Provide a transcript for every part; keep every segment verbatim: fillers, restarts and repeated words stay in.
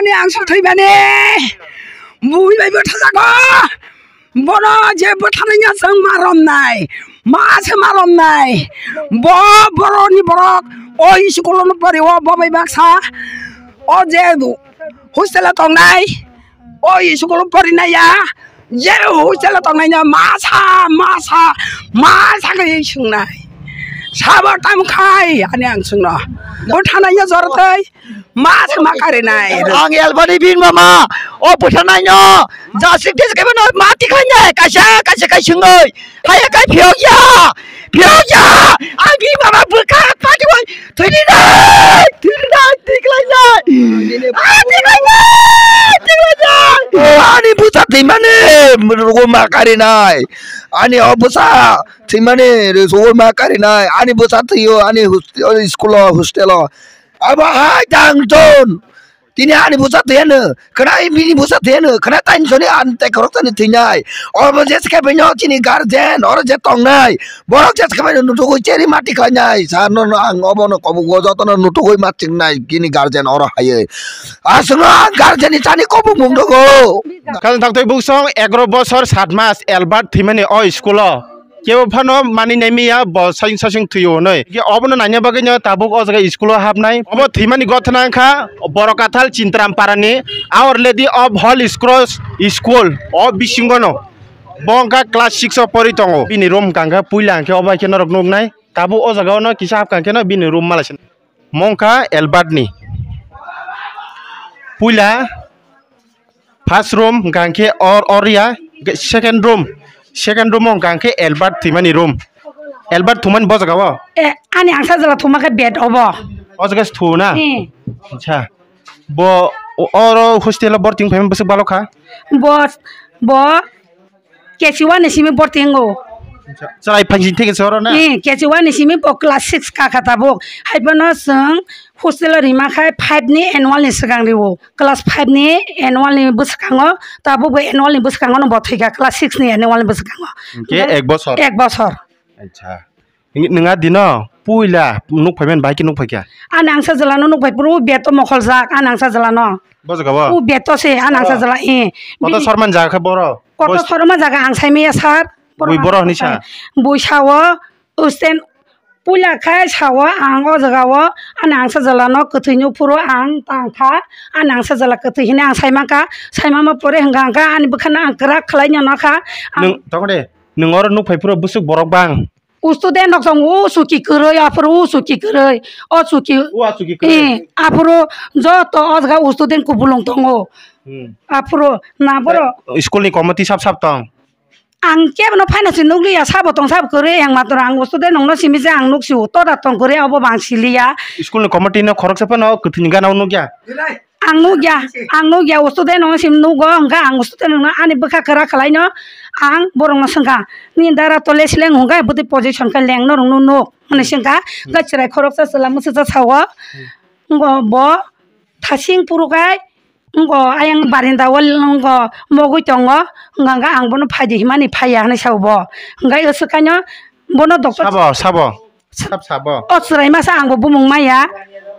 Ni ang sok thwi mani. Bui bai bo thajago. Bono je bwtharnai ya chwng ma romnai, ma se ma romnai. Bo boroni borok o school no pori o bo bai baksa o je hostel o tongnai, o school o porinai ya je hostel o tongnai ya ma sa ma sa ma sa khe swngnai. Sabo tam khai ani ang chwngno bwtharnai ya jortoi. Ma se ma karinai. Ang Elbani bin mama, o bwtharnai no, jasik tis kebo no ma tikhlai nai, kaisa, kaisa, kaisa sungoi. Haya kai phiyok ya, phiyok ya. Ang bin mama bwkha pati wai, thwini nai, thwini nai, tikhlai nai. Ah, tikhlai nai, tikhlai nai. Ani bwsa thwimani, rugo ma karinai. Ani o bwsa thwimani, rugo ma karinai. Ani bwsa thwiyo, ani hostel, school o, hostel o. Abo hai tang ton. Tini ani bwsa thwiyano, khwnai bini bwsa thwiyano, khwnai taini soni ani tei khorok tani thwinai. Obo je se khe baino chini guardian, oro je tongnai. Borok je se khe baino nutugwi cheri mati khlainai. Sa no, no, ang obono kobugo jotono nutugwi ma chingnai bini guardian oro haywi. Aswkno ang guardian ni chani kobuk mung dogo. Khajang thaktwi buksong egaro bosor sat mas Albert thwimani o school o. Kebo phano mani nai miya bo sasing sasing thwiyo hwnwi. Khe obono naina bagwino tabuk o jaga school o hapnai. Obo thwimani gothana wngkha Borokathal Chintaram Parani Our Lady of Holy Cross School o bisingono. Bo wngkha class six o pori tongo. Bini room hwnkha khe puila hwnkhe obo hai khe norok nuknai. Tabuk o jaga ono kisa hapkha khe no bini room malaisa. Mo wngkha Albert ni. Puila first room hwnkha khe or, or ya, second room, second room o hwnkha khe Albert thwimani room. Albert thwimani bo jaga o? Eh, ani ang sajla thwma khe bed obo. O jaga se thwo na? Hmm. Acha. Bo o-, oro hostel o borti wng phaimani bwswk balo kha? Bo, bo K G one ni simi borti wngo. Chwrai phansing theke se oro na? Eh, K G one ni simi bo class six ka kha tabuk. Hai bono chwng hostel o rima khai five ni annual ni swkang riwo. Class five ni annual ni bwskango, tabuk bo annual ni bwskango no bo thwikha, class six ni annual ni bwskango. Hwnkhe ek bosor? Ek bosor. Acha. Nwng a dino puila nuk phaimani bahai khe nuk phaikha? Ani ang sajla no nuk phai phuru beto mokholjak, ani ang sajla no. Bo jaga bo? U beto se, ani ang sajla, eh. Koto sorman jaga khe boro? Koto sorman jaga ang saimaya sir. Bui boro hwnwi sa? Bui sao, usten puila khai sao, ang o jaga o, ani ang sajla no kwthwi nuk phuru ang tang kha, ani ang sajla kwthwi hwnwi ang saima kha, saima ma pore hwnkha hwnkha ani bwkha no ang kwrak khlai no kha. Nwng tongde, nwng oro nuk phai phuru bwswk borok bang? U student rok tong, u suki kwrwi, aphuru u suki kwrwi, o suki. U a suki kwrwi. Eh, aphuru joto o jaga u student kubulung tongo. Hmm. Aphuru na boro. Eh, school ni committee sab sab tong? Ang kebo no phaina se nukliya, sabo tong sabo kwrwi, ang mator ang u student rok no simi je ang nuk si u, toda tong kwrwi, obo bo ang siliya. School ni committee no khoroksa phano kwthwini gana o nukya? Ang nukya, ang nukya, u student no sim nugo, hwnkha ang u student no ani bwkha kwrak khlai no, ang borok no swngkha, "Nini dara to le seleng hwnkha, bwtwi position khe leng norok no nuk," hwnwi swngkha, hwnkha chwrai khoroksa chwla mwswksa sao, ngo bo thasing phuru khai, ngo ayang barinda o ngo mogwi tongo, hwnkha ang bono phaidi himani phaiya hwnwi sao bo, hwnkha swkang no bono doctor sabo, sabo. Sab sabo. O chwrai masa ang bo bumung maya.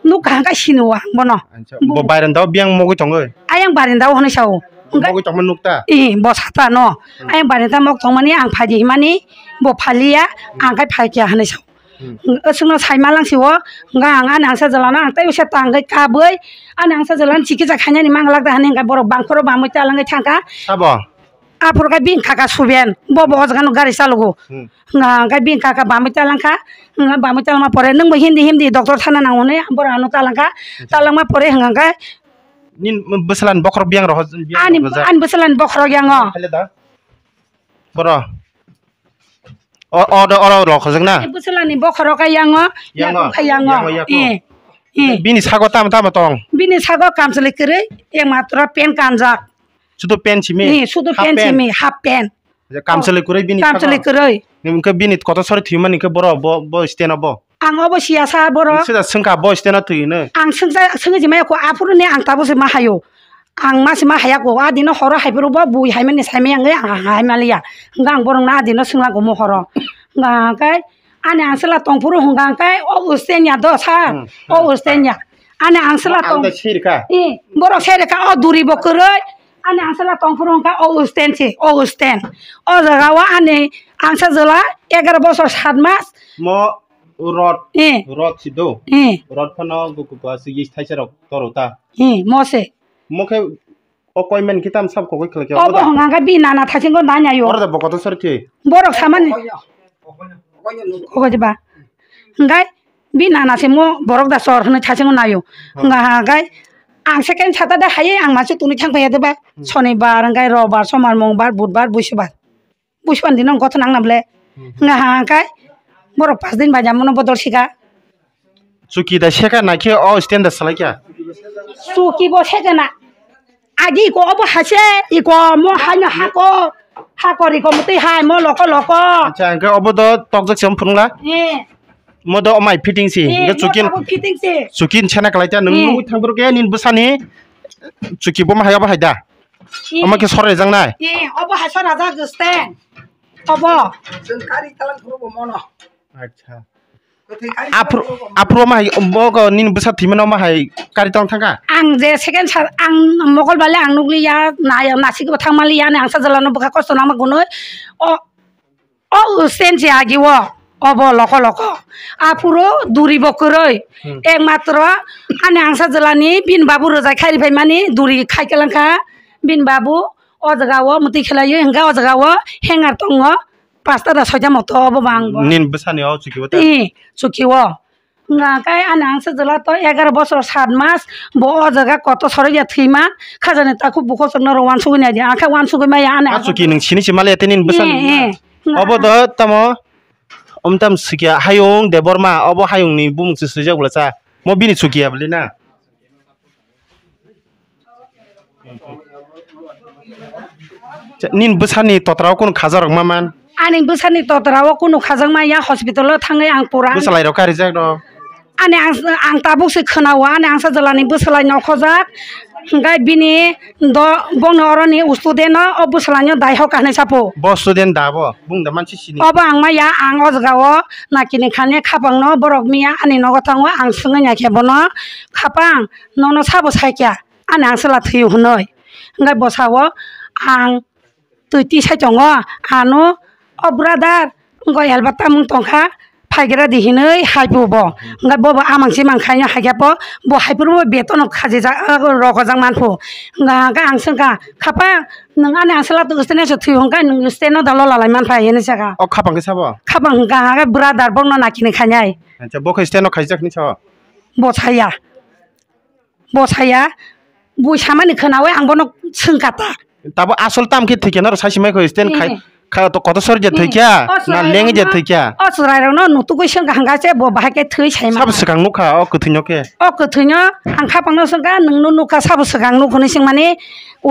Nuk kaham khe sini o ang bono. Acha, bo bairanda o biyang mogwi tongoi? Ayang barinda o hwnwi sao. Mogwi tongma nuk ta? Eh, bo sata no. Hmm. Ayang barinda mok tongmani ang phaidi himani bo phaliya, ang khai phaikya hwnwi sao. Hmm. Aswkno saima lang si o, hwnkha ang ani ang sajla no ang tei usa tang khai kabwi, ani ang sajla no chikisa khainani manglak da hwnwi hwnkha borok bangkhoro bamwi ta langwi thangkha. Sabo? Aphuru khe bini kaka suben, bo bo o jaga no gari chalogo. Hmm. Hwnkha hwnkhe bini kaka bamwi talangkha, hwnkha bamwi talangma pore nwng bo himdi himdi doctor thana nango hinwi borok ano talangkha. Acha. Talangma pore hwnkha hwnkhe. Nini bwswlani bokhorok biyang rok, ani, ani bwswlani bokhorok yango. Khaile da? Boro. O, o, do, oro rok khojak na? Bwswlani bokhorok khe yango, yango. Yakung khe yango. Yango, yakung. Eh, eh. Bini sago tamo tamo tong? Bini sago kamchwlwi kwrwi, ekmatro pant kanjak. Sudo pant simi? Ni, sudo pant simi, half pant. Kamchwlwi kwrwi bini kamchwlwi kwrwi. Hwnkhe bini kotor sori thwimani hwnkhe boro bo, bo stand o bo. Ang obo siya sa boro. Sida swngkha bo stand o thwi hwnwi. Ang swngsa, swngwi jemaya ko aphuru ni ang tabuk se ma hayo. Ang ma se ma haya ko, a dino horo hai phuru bo bui hai mani sai maya ang, ang hai maliya. Hwnkhe ang borok no a dino swngla ko mo horo. Hwnkhe ani ang sela tong phuru hwnkhe o stand ya do sa, hmm, o stand ya. Ani angsala tong. Ang da sirka. Eh, borok sirka o duri bo kwrwi. Ani angsala tong phuru hwnkha o stand se, o stand. O jaga o ani angsa jwla egaroh bosor saat mas. Mo rot, eh, rot si do. Eh. Rot phano gukupa si yis thaisa rok toro ta. Eh, mo se. Mo khe o koi man kitam sab kokoi khlai khe. Obo hwnka hwnkha bi nana thaisingo nanya yo. Oro da bokoto sor ki. Borok samani. Kokoi ba. Hwnkhe bi nana se mo borok da sor hwnwi thaisingo nayo. Hmm. Hwnka hwnkhe ang second Saturday haye ang masu tuni thang phaiya de ba. Hmm. Sonibar, hwnkhe Robar, Somar, Mongbar, Budbar, Busubar. Busubar dino gothon ang nable. Hmm. Hwnka hwnkhe borok pas din bai jamono bodol sika. Chuki da seka na khe o stand da salai kya? Chuki bo seka na. Agi iko obo hase, iko mo haino hako, hako riko mutui hai mo loko loko. Acha, hwnkhe obo do tokjak se phunukla? Eh. Mo do omai fitting si, eh, hwnkhe mo chukin, abo fitting si. Chukin sena kalai ta nung, eh, nugui thang phuru khe nini bwsani chuki bo ma hai obo hai da? Eh. Omo khe sor rejak nai? Eh, obo hai sor rajak stand. Obo. Chwng kari talang phuru bo mono. Acha. Aphuru, aphuru ma hai, bo ko nini bwsa thwimano ma hai kari tong thangkha? Ang je second sar, ang mokol bale ang nukliya, na, nasik bo thangmaliya, ani angsa jwlano bwkha kosto nangma gunui. O, o stand se agi o, obo loko loko. Aphuru duri bo kwrwi. Hmm. Ekmatro ani angsa jwlani bini babu rwjai khairi phaimani duri khai kwlangkha. Bini babu o jaga o mwtwi khlaiwi hwnkha o jaga o hanger tongo. Pasta da soita moto obo bang bo. Nini bwsani o chuki o ta? Ee, chuki o. Nga kai ani angsa jwla to egaroh bosor saat mas, bo o jaga koto soroya thwiman, khajani takhuk bukhuk chwngno rw uansugwi naidi, ang khe uansugwi maya ani. A chuki nwng sini se maliya tei nini bwsani. Ee, ee. Obo do tamo, omtam sikya hayung Debbarma, obo hayungni bumung se swijak bwla cha. Mo bini chuki ya bwlwi na? Nini bwsani totra o kunu khajarok ma man? Ani bwsani totra o kunu khajak maya, hospital o thangwi ang pura. Bwsalai rok karijak rok? Ani ang, ang tabuk se khwnao, ani angsa jwlani bwsalai nokhojak. Hwnkhe bini do, bongni oroni student no o bwsalaino dai hok hinwi sapo. Bo student da bo? Bung da mansi sini. Obo ang maya, ang o jaga o nakini khani khapang no borok miya ani nogo thango, ang swngwi naikhe bono, "Khapang, nono sabo saikya?" Ani ang chwla thwiyo hwnwi. Hwnkhe bwsao ang twi tisai tongo, ano, "O brother, wngkha helba tamung tongkha, phaigra di," hinwi haipo bo. Hwnkhe bobo amang chimang khaino haikhe bo, bo haiphuru bo betono khajijak, ah, rokojak manphu. Hwnkha hwnkhe ang swngkha, "Khapang, nwng ani ang chwla twi steno se thwi hwnkha, nwng steno da lola lai manpha," hinwi sakha. O khapang khe sabo? Khapang hwnkha hwnkhe brother bokno nakini khainai. Acha, bo khe steno khaijak hinwi sao? Bo saya. Bo saya, bui samani khwnawi ang bono swngkha ta. Tabo asol tam khe thwikya norok sasimai kho stand khai, eh, kha to koto sori je, eh, thwikya, o na chwrai leng je rokno, thwikya. O chwrai rokno nutugwi swngkha hwnkha se bo bahai khe thwi saima. Sabo swkang nukha o kwthwino khe. O kwthwino ang khapangno swngkha, nwngno nukha sabo swkang nuk hwnwi swngmani,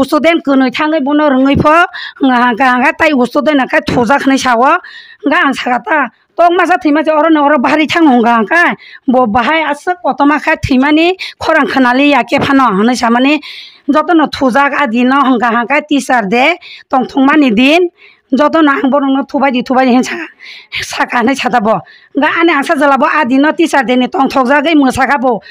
student kwnwi thangwi bono rwngwi pho hwnkha hwnkha tai student no khe thujak hwnwi sao. Hwnkha ang sakha ta, Tok masa thwima se oro ni oro bahari thang hwnka hwnkha, bo bahai aswk kotorma khe thwimani khorang khwnaliya khe phano hwnwi samani jotono thujak a dino hwnka hwnkha teacher day tongthokmani din jotono ang borokno thubaidi thubaidi hinwi sakha, sakha hinwi sakha bo. Hwnkha ani angsa jwla bo a dino teacher day ni tongthokjagwi mwsakha bo,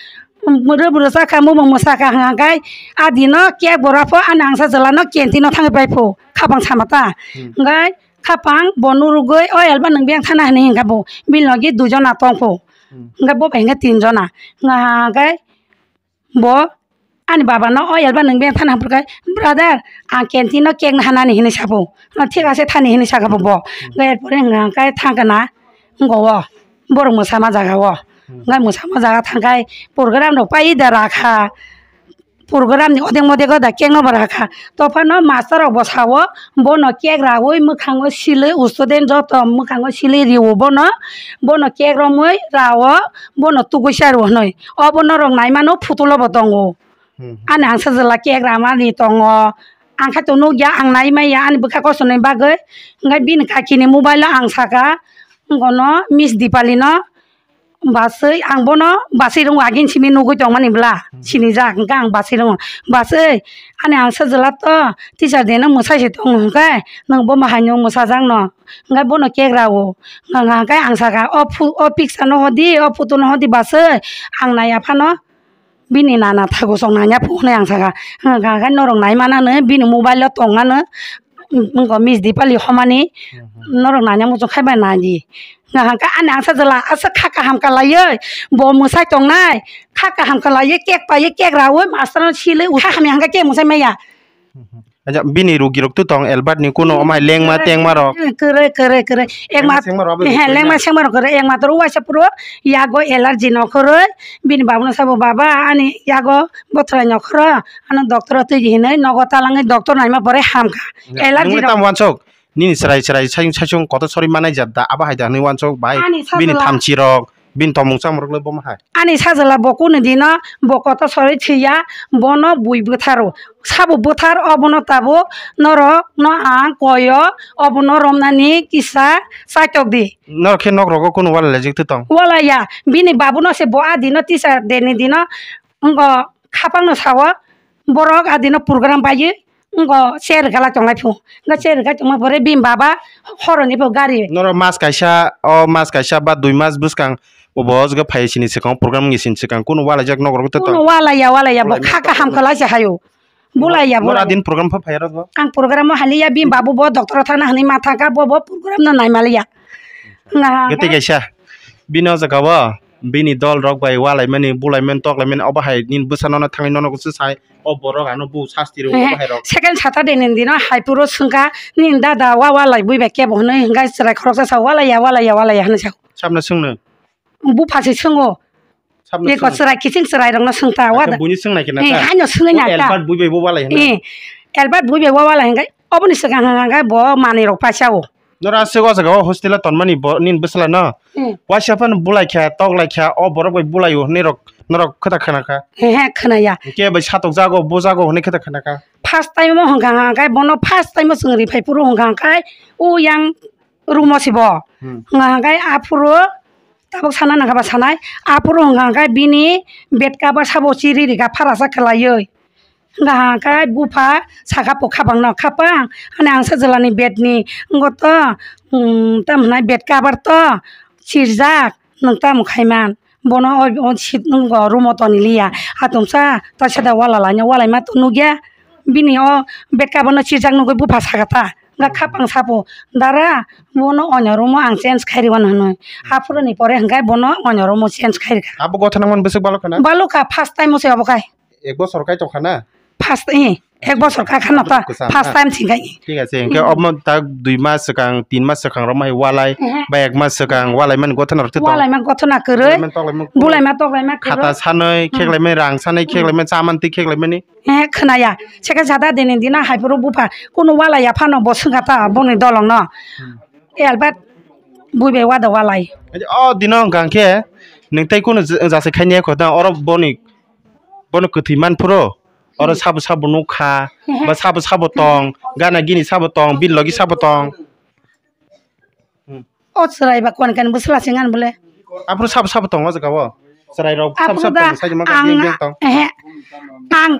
mwrwk bwrwk chakha mubung mwsakha hwnkha hwnkhe a dino cake bo raphok ani angsa jwlano canteen o thangwi paipho khapang sama ta. Hmm. Hwnkhe Khapang bo nurugwi, "O elba nwng biyang thana," hinwi hwnkha bo. Bini logi dui jona tongkho. Hmm. Hwnkhe bo bai hwnkhe tin jona. Hwnkha hwnkhe bo ani baba no, "O elba nwng biyang thana," hwnkhe, "Brother, ang canteen no cake no hanani," hinwi sabo. "No, thik ase, thani," hinwi sakha bo bo. Hmm. Hwnkhe er pore hwnkha hwnkhe thangkha na wngkha o borok mwsama jaga o. Hmm. Hwnkhe mwsama jaga thangkhai program rok pai da rakha. Program ni odeng modego da cake no bo rakha. Tophano master rok bo sao, bono cake rawi mwkhango silwi student joto mwkhango silwi rio bono, bono cake romwi rao, bono tugui sa rw hwnwi. Obo norok naimano photo lo bo tongo. Hmm. Ani angsa jwla cake ramani tongo. Ang khe to nukya, ang nai manya ani bwkha kosom ni bagwi. Hwnkhe bini kaki ni mobile o ang saka, wngkha no Miss Dipali no. Baswi ang bono baswi rwngo, agini simi nugwi tongmani bwla, hmm, sinijak, hwnkhe ang baswi rwngo. "Baswi, ani angsa jwla to teacher day no mwsai se tongo hwnkhe, nwng bo mahaino mwsajak no?" Hwnkhe bono cake rao. Hwnkha hwnkhe ang sakha, "O phu-, o picture no hodi, o photo no hodi baswi, ang naiya phano." Bini nana thago chong nanya phone ang saka. Hwnkha khe norok nai manano bini mobile o tong nano. Wngkha Miss Dipali homani. Norok nanya muchung khai bai nai di. Hwnkha khe ani ang sajwla aswk kha kaham kalaiwi bo mwsai tongnai. Kha kaham kalaiwi cake paiwi cake raui master no silwi utha hamya hwnkha cake mwsai maya. Acha bini rugi rok tu tong Albert ni kuno omai lengma tengma rok. Kwrwi, kwrwi, kwrwi. Lengma Ekma-, sengma rok abo he, kwrwi lengma na. Sengma rok kwrwi. Ekmatro waisa puro yago allergy no kwrwi. Bini babu no sabo, "Baba, ani yago bothrai no kwrwi. Ano doctor o twi di," hinwi nogo talangwi doctor naima pore hamkha. Ya, allergy nwng rok. Tam wansok. Nini chwrai chwrai sai-, saichung kotor sori manai jat da. Abo hai da hinwi wansok bai. Ani bini sajwla. Thamchi rok. Bini tongmung chamung rok le bomo hai. Ani sajwla bo kunu dino bo kotor sori thwiya, bono bui bwtharo. Sabo bwthar obono tabuk norok no ang koyo, obono romnani kisa chaitok di. Norok khe nok rogo kunu walai laijak twi tong? Walai ya, bini babu no se bo a dino teacher day ni dino wngkha khapang no sao. Borok adino program paiwi wngkha chair rwkhalai tonglai phu. Wngkha chair rwkha tongma pore bini baba horoni bo gari. Norok mas kaisa, o mas kaisa ba dui mas bwskang obo o jaga phai sini swkang program wngwi sini swkang kunu walaijak nok rok to tong. Kunu walaiya, walaiya, bo kha kaham khalai se hayo. Bulaiya, bulaiya. Nora din program pha phai rok. Ang program o haliya bini babu bo doctor o thangna hinwi ma thangkha, bo bo program no naimaliya. Gete kaisa bini o jaga o bini dol rok bai walaimani, bulaimani, toklaimani, obo hai nini bwsa nono thangwi nono se sai, o borok ano bu sasti rw obo hai rok. Second Saturday ni dino hai puro swngkha, "Nini dada wa walai bui bai kebo?" hinwi hwnkha chwrai khoroksa sa, "Walaiya, walaiya, walaiya," hinwi sa. Sabno swngno? Bupha se swngno. Sabno swngno? Eko chwrai kiching chwrai rokno swngta. Acha, wada. Buini swngna khe na ta? Haino swngwi na ta. Albert bui bai bo walai hwnwi. Albert bui bai wa walai hwnkhe oboni swkang hwnkha hwnkhe bo manwi rok paisa o. Noro aswk o jaga o hostel o tonmani bo nini bwsla no. Hmm. Waisa phano bulai kha, tok lai kha, o borok bai bulai o hinwi rok norok kwta khna kha. He, he, khna ya. Khe bai satok jago, bo jago hinwi kwta khna kha. First time o hwnkha hwnkha khe bono first time o chwng ri phai phuru hwnkha hwnkha khe o yang room o se bo. Hmm. Hwnkha hwnkha khe aphuru tabuk sana nangkha ba sanai. Aphuru hwnkha hwnkha khe bini bed cover sabo chiri ri kha pharasa khwlaiwi. Hwnkha hwnkha khe bupha sakha po khapang no, "Khapang, ani ang sajwlani bed ni wngkha to, um, tamo hwnai bed cover to chirjak, nwng tamo khaiman?" Bono o, o seat nwng bo room o toni liya. Atomsa ta sada wala laina, walaima to nukya. Bini o bed cover no chirjak nugwi bupha sakha ta. Hwnkha khapang sapo, "Dara, bono onyo room o ang change khairi wano," hinwi. Aphuru ni pore hwnkha bono onyo room o change khairi kha. Abo gotha nangmani bwswk balo khana? Balo kha, first time o se obo khai. Ek bosor kai tong khana? First, eh, ek bosor kai khana ta. Kwcham first na? Time sing kai. Thik ase, hwnkhe omo tak dui mas swkang, tin mas swkang rok mai walai, ba ek mas swkang walai mani gothona rok tong. Walai man gothona kwrwi. Walai man toklai man kwrwi. Bulai ma toklai ma kwrwi. Khata sanwi, kheklai mani rang sanwi, kheklai mani chaman twi kheklai mani. Eh, khwnaya. Second Saturday ni dino hai phuru bupha kunu walaiya phano bo swngkha ta boni dolong no. Albert bui bai wada walai. O dino hwnkha khe nwng tei kunu j-, jase khaini ekho ta oro boni, bono kwthwi man phuru oro sabo sabo nukha ba sabo sabo tong gana gini sabo tong bini logi sabo tong. O chwrai ba kon kan bwsla se ngan bole. Aphuru sabo sabo tongo jaga o. Chwrai rok sabo sabo tongo, sai ma ang, yang tong. Ehe. Ang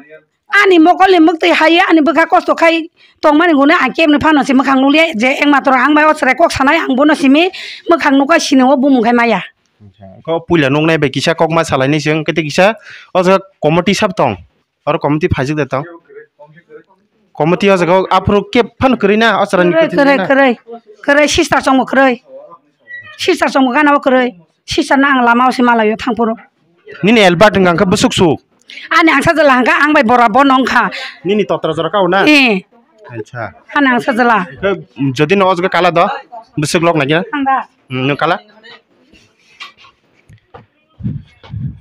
ani mokol ni mwktwi hai ani bwkha kosto khai tongmani hwnwi ang kebni phano se mwkhang nukliya je ekmatro ang bai o chwrai kok sanai ang bono simi mwkhang nukha sini o bumung khai maya. Ko puila nuknai bai kisa kok ma salai ni se wngkhe tei kisa o jaga committee sabo tong. Oro committee phaijak de tong. Committee o jaga o aphuru khe phano kwrwi na o chwrai ni kwrwi, kwthwi kwrwi, na. Kwrwi, kwrwi, sister chongbo kwrwi. Sister chongbo gana o kwrwi. Sister no ang lama o se malaio thang phuru. Nini Albert wngkha khe bwswk swk? Ani ang sajwla hwnkha ang bai bora bono wngkha. Nini totra jora kao na? Eh. Acha. Ani ang sajwla. Hwnkhe jodi no o jaga kala do bwswk lok nai khe? Ang da. Hmm, nwng kala?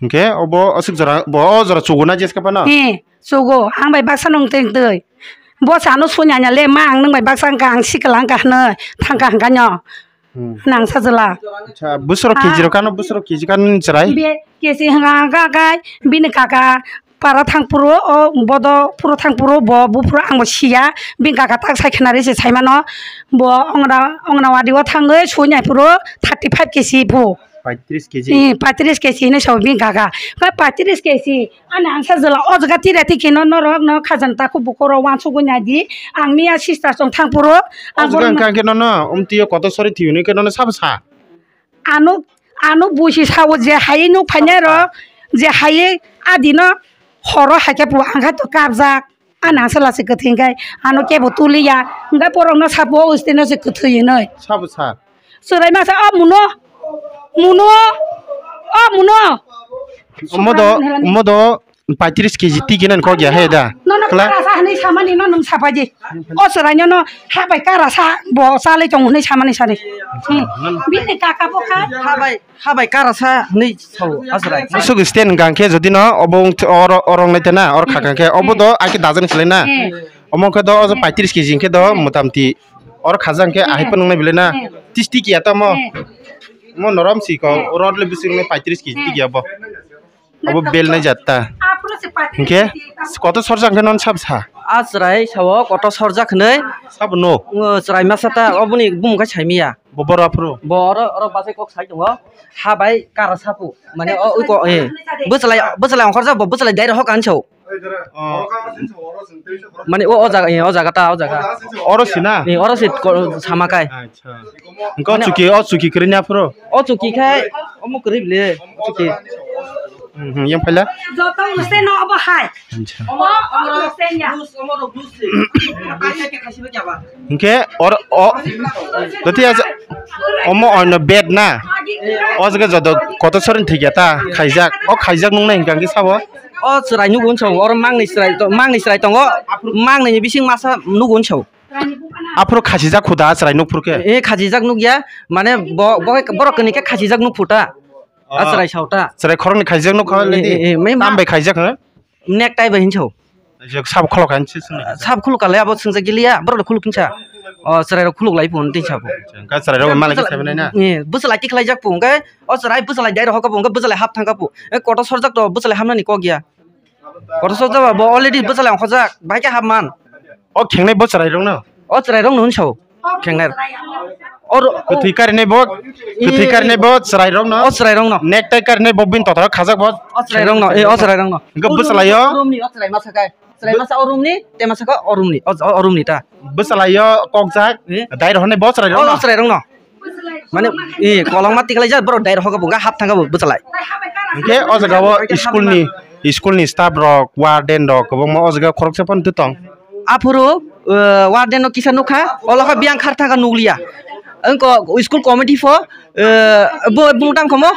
Hwnkhe obo aswk jora, bo o jora chugo na jeska phano? He, chugo. Ang bai baksa nung teng twi. Bo sa ano sui nanya le, "Ma, ang nwng bai baksa wngkha, ang sikla wngkha," hwnwi thangkha hwnkha nw. Hmm. Nang sajwla. Acha, bwswrok kechi rok ano, bwswrok kechi kano ni chwrai? Be, kechi hwnka hwnka khe bini kaka para thang phuru, o bodo phuru thang phuru, bo buphuru ang bo siya. Bini kaka tak sai khna ri se sai mano. Bo ongra-, Anganwadi o thangwi sui nai phuru thirty five kechi phu. Paitris kechi. Eh, paitris kechi hinwi sao bini kaka. Khe paitris kechi. Ani ang sajwla o jaga tira tiki no norok no khajang takhuk bukhuk rok wansugwi nai di. Ang miya sister chong thang phuru. O jaga ang wngkha khe nono umtwi o kotor sori thwi hwnwi khe nono sabo sa? Ano, ano buisi sao je hai nuk phainai rok. Je hai a dino horo hai khe bo ang khe to kabjak. Ani aswk lasi kwthwi hwnkhe ano kebo tuliya, hwnkhe borokno sabo o steno se kwthwi hinwi. Sabo sa? Chwraima sa, "O muno, muno, o muno." Omo do, omo do paitris keji tigi nani kok ya he da. Nono kla? Karasa hinwi samani no nwng sapaidi. O chwraino no ha bai karasa bo chalai tongo hinwi samani sadi. Hmm. Bini kaka bo kha. Ha bai. Habai karasa hinwi sao o chwrai. Musuk stand hwnkha khe jodi no obo wng oro, oro wngnai tena, oro khakha khe obo do ai khe dajani khlai na. Hmm. Omo khe do o paitris keji hwnkhe do motamti oro khaja hwnkhe ahai phano wngnai belai na. Hmm. Tis tiki ya tamo. Hmm. Mo norom si ko rod le bising ne paitris keji tiki ya bo. Obo bel nai jatta. Aphuru se paitris keji. Hwnkhe koto sorjak hwnkhe non sab sa? A chwrai sao koto sorjak hinwi. Sabo no? Chwrai masa ta oboni bumung khe saimiya. Bo boro aphuru? Bo oro, oro bachai kok sai tongo. Ha bai kara sapu. Mane o, uko, eh. Bwchalai, bwchalai ongkhorjak bo, bwchalai dai rohok ang sao. Oh. Mane o, o jaga, eh, o jaga ta, o jaga. Oro si na? Eh, oro si ko-, sama kai. Acha. Hwnkhe o chuki, o chuki kwrwi ni aphuru? O chuki khai, omo kwrwi bile, o chuki. Hmm, hmm, yang phaila? Joto uste no obo hai. Acha. Omo, omo, omo uste ya. Hwnkhe or-, o, doti aja, omo oino bed na? O jaga joto koto sorin thikya ta khaijak. O khaijak nung nai hwnkha hwnkhe sabo? O chwrai nugo hwn sao, oro mangni chwrai to-, mangni chwrai tongo, mangni bising masa nugo hwn sao. Aphuru khachijak khuda chwrai nuk phuru khe? E khachijak nukya, mane bo, bo, borok kwnwi khe khachijak nuk phuta. A chwrai sao ta. Chwrai khoroknwi khachijak nuk kha le di. E, e, e, tam bai khaijak ha? Necktie bai hinwi sao. Je sab khulok hai se swngnai. Sab khulok kha le abo swngjak giliya, borok le khulok hinsa. O chwrai rok khulok lai phun tin sabo. Ka chwrai rok malik se nai na. E bwchalai tikhlai jak phun khe, o chwrai bwchalai dai rok kha phun khe bwchalai hap thang kha phun. E kotor sorjak to bwchalai hamnani kok ya. Kotor sorjak ba bo already bwchalai ongkhorjak, bai khe hap man. O khengnai bo chwrai rok no? O chwrai rok no hinsa o. Khengnai. Or, o kwthwi karinai bo, kwthwi karinai bo chwrai rok no? O chwrai rok no. Necktie karinai bo bini totra khajak bo. O chwrai rok no, e, o chwrai rok no. Hwnkhe bwchalai o? O room ni, o chwrai masa kai. Chwrai masa o room ni, te masa ka o room ni, o, o room ni ta. Bwchalai o kokjak, eh? Dai rohornai bo chwrai rok no? O chwrai rok no. Mane, e, kolokma tikhlai jak, borok dai rohor kha bo, hap thang kha bo bwchalai. Hwnkhe o jaga o school ni, school ni staff rok, warden rok, kwbangma o jaga khoroksa phano tong. Aphuru, eh, warden no kisa nukha, olo kha biyang khar thangkha nukliya. Wngkha school committee pho, eh, bo, bumung tang khomo?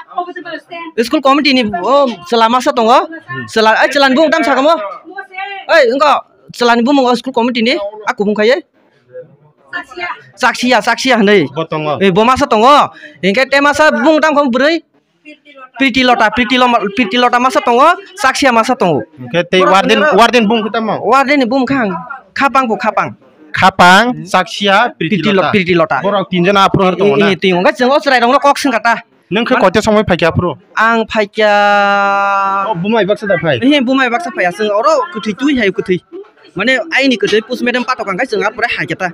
School committee ni, oh, chwla masa tongo. Chwla, ai, chwla ni bumung tang sa khomo? Oi, wngkha chwla ni bumung o school committee ni, a kubung khai. Chaksia, chaksia hinwi. Bo tongo? Eh, bo masa tongo. Hinkhe te masa bumung tang khomo bwrwi? Priti Lota, Priti Loma, Priti Lota masa tongo, Chaksia masa tongo. Hwnkhe tei warden, warden bung khe tamo? Warden ni bung kha ang, Khapang bo Khapang. Khapang, Chaksia, Priti Lota. Priti Lota. Borok tinjon aphuru tongo na? Twi, twi, twi. Hwnkhe chwng o chwrai rokno kok swngkha ta. Nwng khe koita somoi phaikha aphuru? Ang phaikha. O bumai baksa da phai? He, bumai baksa phaiya, chwng oro kwthwi twi hai kwthwi. Mane aini kwthwi postmortem patok kha hwnkhe chwng arpore haikha ta.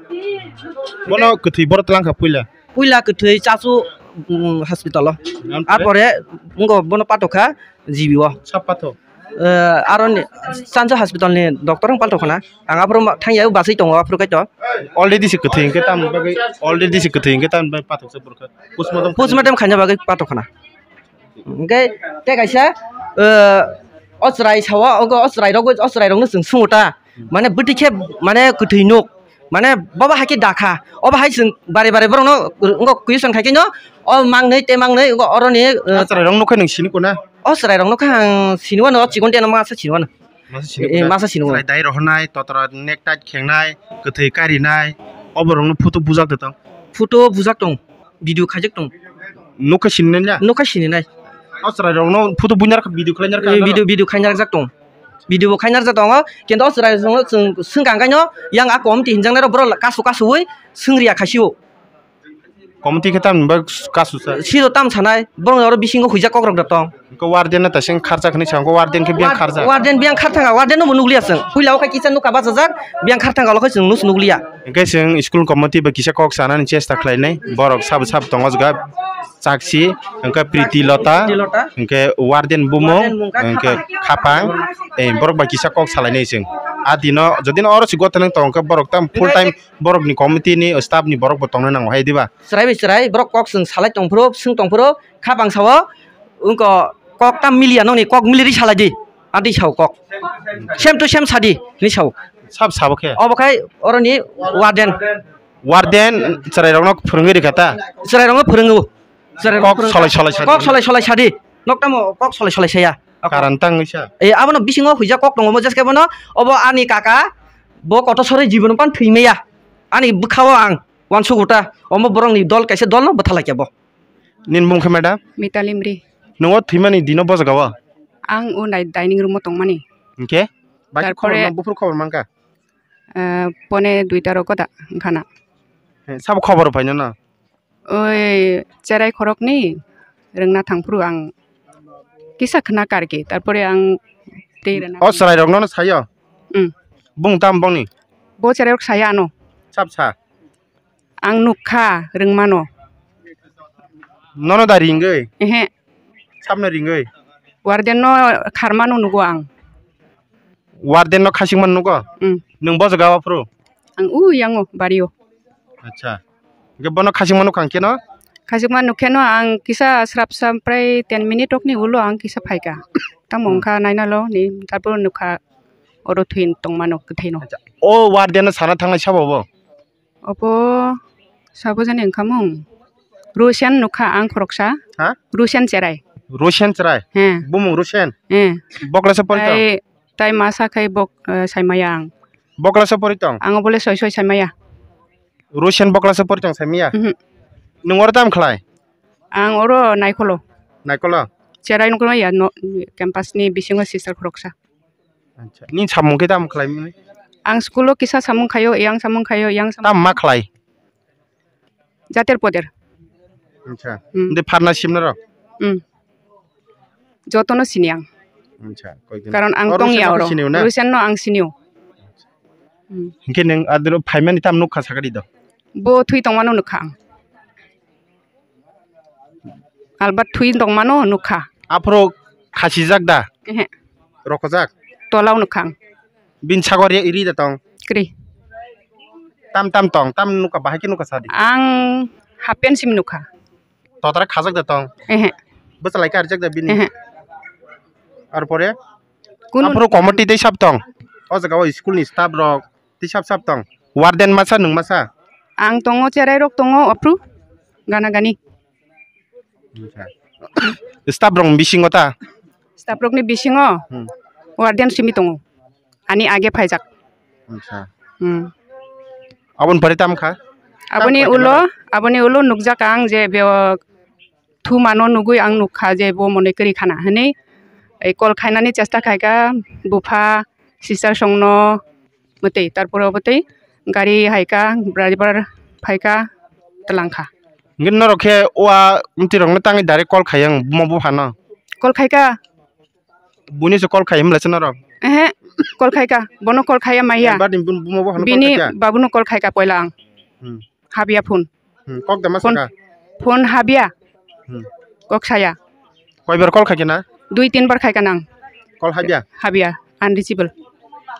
Bono kwthwi boro twlang kha puila? Puila kwthwi Chachu, mm, hospital o. Arpore? Arpore wngkha bono patok kha G B o. Sab patok? Eh, aroni Chachu hospital ni doctor wng patok khna. Ang aphuru ma-, thangya basui tongo aphuru kaitor. Already se kwthwi hwnkhe tamni bagwi, already se kwthwi hwnkhe tamni bagwi patok se borokhe. Postmortem khaina bagwi patok khna. Hwnkhe tei kaisa, eh, o chwrai sao, o chwrai rok, o chwrai rokno chwng swngo ta. Mane bwtwi khe mane kwthwi nuk. Mane bobo hai khe dakha. Obo hai chwng bare bare borokno wngkha question khai khe no, o mangnwi tei mangnwi wngkha oroni, eh, o chwrai rok nuk khe nwng sini kona? O chwrai rok nuk khe ang sini wano, o chikon teno masa sini wano. Masa sini wano. Eh, eh, masa sini wano. Chwrai dai rohornai, totora necktie khengnai, kwthwi karinai, o borokno photo bujak de tong. Photo bujak tong, video khaijak tong. Nuk khe sini nai ya? Nuk khe sini nai. O chwrai rokno photo buinar kha, video khlainai kha. Eh, video, video khainai jak tong. Video bo khainarjak tongo, kintu o chwrai rokno chwng swngkha hwnkhe no, yang a committee hinjaknai rok borok kasu kasuwi swngriya khaisio. Committee khe tamni bagwi kasu sa? Siro tam sanai, borok oro bisingo huijak kokrok da tong. Hwnkhe warden no taising kharjak hinwi sa, hwnkhe warden khe biyang kharjak? Warden biyang khar thangkha, warden no bo nukliya chwng. Puila o khe kisa nukha bachajak, biyang khar thangkha, olo khe chwng nukliya. Hwnkhe chwng school committee bai kisa kok sanani chesta khlainai, borok sabo sabo tongo o jaga. Chakchi, hwnkhe Priti Lota, Priti Lota. Hwnkhe warden bumung, warden bumung kha hwnkhe Khapang. Khapang, eh, borok bai kisa kok salainai chwng. A dino, jodi no oro se gotha nang tong khe borok tam full time borok ni committee ni staff ni borok bo tongna nango hai diba? Chwrai bai chwrai borok kok chwng salai tong phuru, swng tong phuru, Khapang sao, wngkha kok tam miliya nokni kok mili ri salai di. Adi sao kok. Same to same sadi ni sao. Sab sabo khe. Obo khai oroni warden. Warden chwrairokno phwrwngwi rikha ta? Chwrairokno phwrwngo. Chwrairokno Kok phwrwngkha. Solai solai sadi. Kok solai solai sadi. Noktamo kok solai solai saya. Karan tangwi sa. E, abono bisingo huijak kok tongo, mo jeske bono, obo ani kaka, bo koto sori jibono pan thwi maya. Ani bwkhao ang uansuk uta, omo borokni dol kaisa dolno bwtha laikya bo. Nini mung khe madam? Mita Limri. Nungo thwimani dino bo jaga o? Ang o nai dining room o tongmani. Hinkhe? Baki Tarpore khobor ma-, buphuru khobor mankha? Eh, pone duita rok da wngkhana. He, sabo khobor phaino no? Oi, cherai khorokni rwngna thangphuru ang kisa khna karki, tarpore ang tei rwna O thang- chwrairokno no sayo? Mm. Bung tam bongni? Bo cherairok saya ano. Sab sa? Ang nukha rwngmano. Nono da ringwi? Ehe. Sabno ringwi? Warden no kharmano nugo ang. Warden no khasingmano nugo? Mm. Nwng bo jaga o phuru? Ang u yango bario. Acha. Hingke bono khasingma nukha hingke no? Khasingma nukhe no ang kisa srapsa prai ten minute rokni ulo ang kisa phaikha. Tamo Hmm. wngkha nainalo ni, tarpor nukha oro thwi tongmano kwthwi no. Acha. O warden no sana thangnai sabo bo? Obo sabo jani wngkha mung. Rusian nukha ang khoroksa. Ha? Rusian cherai. Rusian cherai? He. Bumung Rusian? He. Bokla se pori tong? Tai, tai masa khai bok, eh, saimaya ang. Bokla se pori tong? Ang obole soi soi saimaya. Russian bokla se pori tong saimaya? Mhm. Nwng oro tam khlai? Ang oro Naikolo. Naikolo? Cherai nukno ya no, campus ni bisingo sister khoroksa. Acha. Nini samung khe tam khlai mani? Ang school o kisa samung khayo, yang samung khayo, yang samung. Tam ma khlai? Jater poder. Acha. Hmm. De pharna simna rok? Hmm. Jotono sini ang. Acha, koikjin. Karon ang O tong ya Rusian no oro. Sini o na? Rusian no ang sini o. Hmm. Hingke neng adro phaimani tam nukha sakari do? Bo thwi tongmano nukha ang. Albat thwi tongmano nukha. Aphuru khasijak da? Ehe. Rokojak? Tolao nukha ang. Bini sago ri da tong? Kri. Tam tam tong, tam nukha, bahai khe nukha sadi? Ang half pant sim nukha. Totra khajak da tong? Ehe. Bwchalai karijak da bini? Ehe. Arpore? Kunu Aphuru committee tei sab tong? O jaga o school ni staff rok tei sab sab tong? Warden masa nwng masa? Ang tongo, cherai rok tongo, aphuru gana gani. Staff rok ni bisingo ta? Staff rok ni bisingo Hmm. warden simi tongo. Ani age phaijak. Acha. Hmm. Aboni pore tam kha? Aboni Tam kha ulo, aboni ulo nukjak ang je beo thumano nugui ang nukha je bo monoi kwrwi khana hinui, ei, call khainani chesta khaikha bupha sister songno mwtwi, tarpore obotwi gari haikha, driver phaikha, twlangkha. Hingke norok khe o a mtwi rokno tangwi direct call khai ang buma buphano? Call khaikha. Buini se call khai himlai se norok? Ehe, call khaikha. Bono call khaiya maya. Bad ni bun-, buma buphano call Bini khaikha? Babuno call khaikha poila ang. Hmm. Habya phone. Hmm, kok da ma Phone, saka? Phone habya. Hmm. Kok saya. Koibar call khaikhe na? Dui tin bar khaikha nang. Call habya? Habya, unreachable.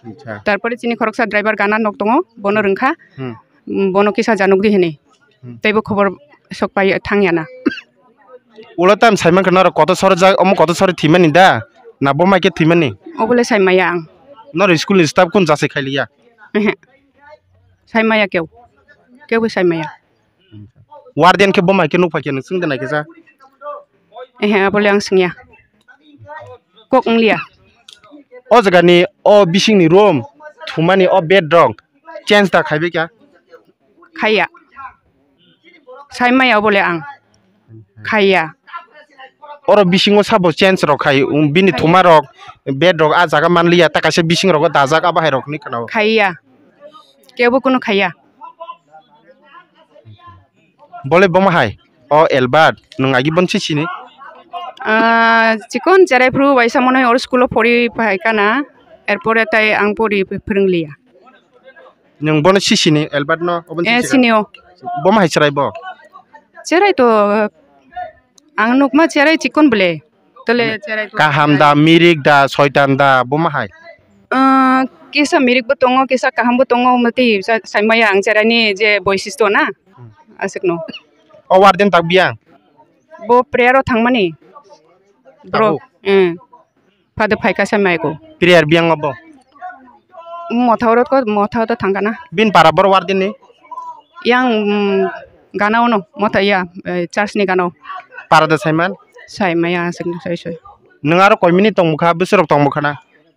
Acha. Tarpore chini khoroksa driver gana nok tongo, bono rwngkha. Hmm. Mm, bono kisa januk di hinui. Hmm. Teibo khobor sok pai thangya na. Ulo tam saimankha norok koto sor jak, omo koto sor thwimani da? Na bo mai khe thwimani? Obole saimaya ang. Norok school ni staff kun jasai khailiya? Ehe. Saimaya keu. Keu bo saimaya. Warden khe bo mai khe nuk phai khe nwng swng de nai khe sa? Ehe, abole ang swngya. Kok wngliya. O jaga ni o bising ni room thumani o bed rok change da khai bai kha? Khaiya. Sai maya obole ang. Khaiya. Oro bisingo sabo change rok khai, um, bini thuma rok, bed rok a jaga manliya, ta kaisa bising rogo dajak abo hai rok hinui khna o. Khaiya. Kebo kunu khaiya. Bole boma hai? O Albert, nwng agi bon si sini? Ah, chikon cherai phuru waisa monoi or school o pori phai kana, erpore tai ang pori ph-, phwrwng liya. Nwng bono si sini, Albert no? Obo Eh, sini. Sini o. Boma hai cherai bo? Cherai to, ang nukma cherai chikon bole. Tole cherai to. Kaham da, mirik da, soitan da, boma hai? Ah, kisa mirik bo tongo, kisa kaham bo tongo, mati sa-, saimaya ang cherai ni je boisisto na. Hmm. Aswk no. O warden tak biya? Bo prayer o thangmani. Bro. Tabuk? Hmm. Phado phaikha sai maiko. Prayer biyang obo. Motha oro ko, motha to thangkana. Bin para bor warden ni? Yang, mm, gana ono, motha ya, eh, church ni gana o. Para da saiman? Sai maya, sai, sai, sai. Nwng aro koi minute tongmukha, bwswrok tongmukha na?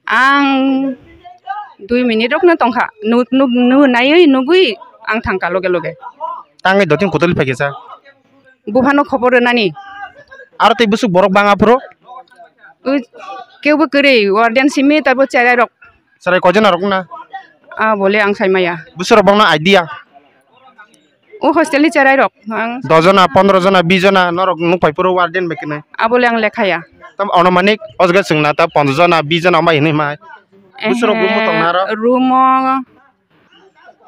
Ang dui minute rok no tongkha. Nu, nu, nu, naiwi, nugwi ang thangkha loge loge. Tangwi dotin kotoli phaikha sa? Buphano khobor rwnani. Aro tei bwswk borok bang aphuru? Ui, kebo kwrwi, warden simi, tabo cherai rok. Cherai koijona rok na? Ah, bole ang sai maya. Bwswk rok bang no idea? O hostel ni cherai rok. Ang dojona, pondro jona, bis jona norok nuk pai phuru warden bai kwnwi. Abole ang lekha ya. Tam onomanik o jaga chwngna ta pondro jona, bis jona mai hinwi mai. Bwswk rok room o tongna aro? Room o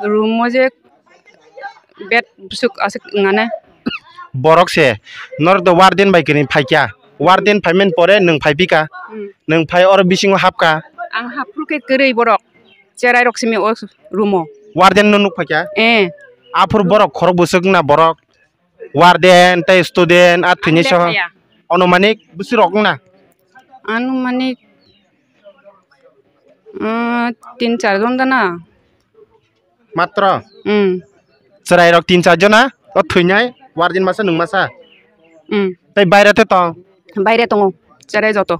Room o je bed bwswk aswk wngnai. Borok se norok do warden bai kwrwi phaikha. Warden phaimani pore nwng phaiphika. Hmm. Nwng phai oro bisingo hapkha. Ang haphuru khe kwrwi borok. Cherai rok simi o room o. Warden no nuk phaikha? Eh. Aphuru borok khorok bwswk wngna borok. Warden tei student a thwini soho. Ang lekha ya. Anumanik bwswk rok wngna? Anumanik, ah, tin char jon dana. Matro? Hmm. Chwrai rok tin char jona o thwinai, warden masa nwng masa? Hmm. Tei baire te tong? Baire tongo, chwrai joto.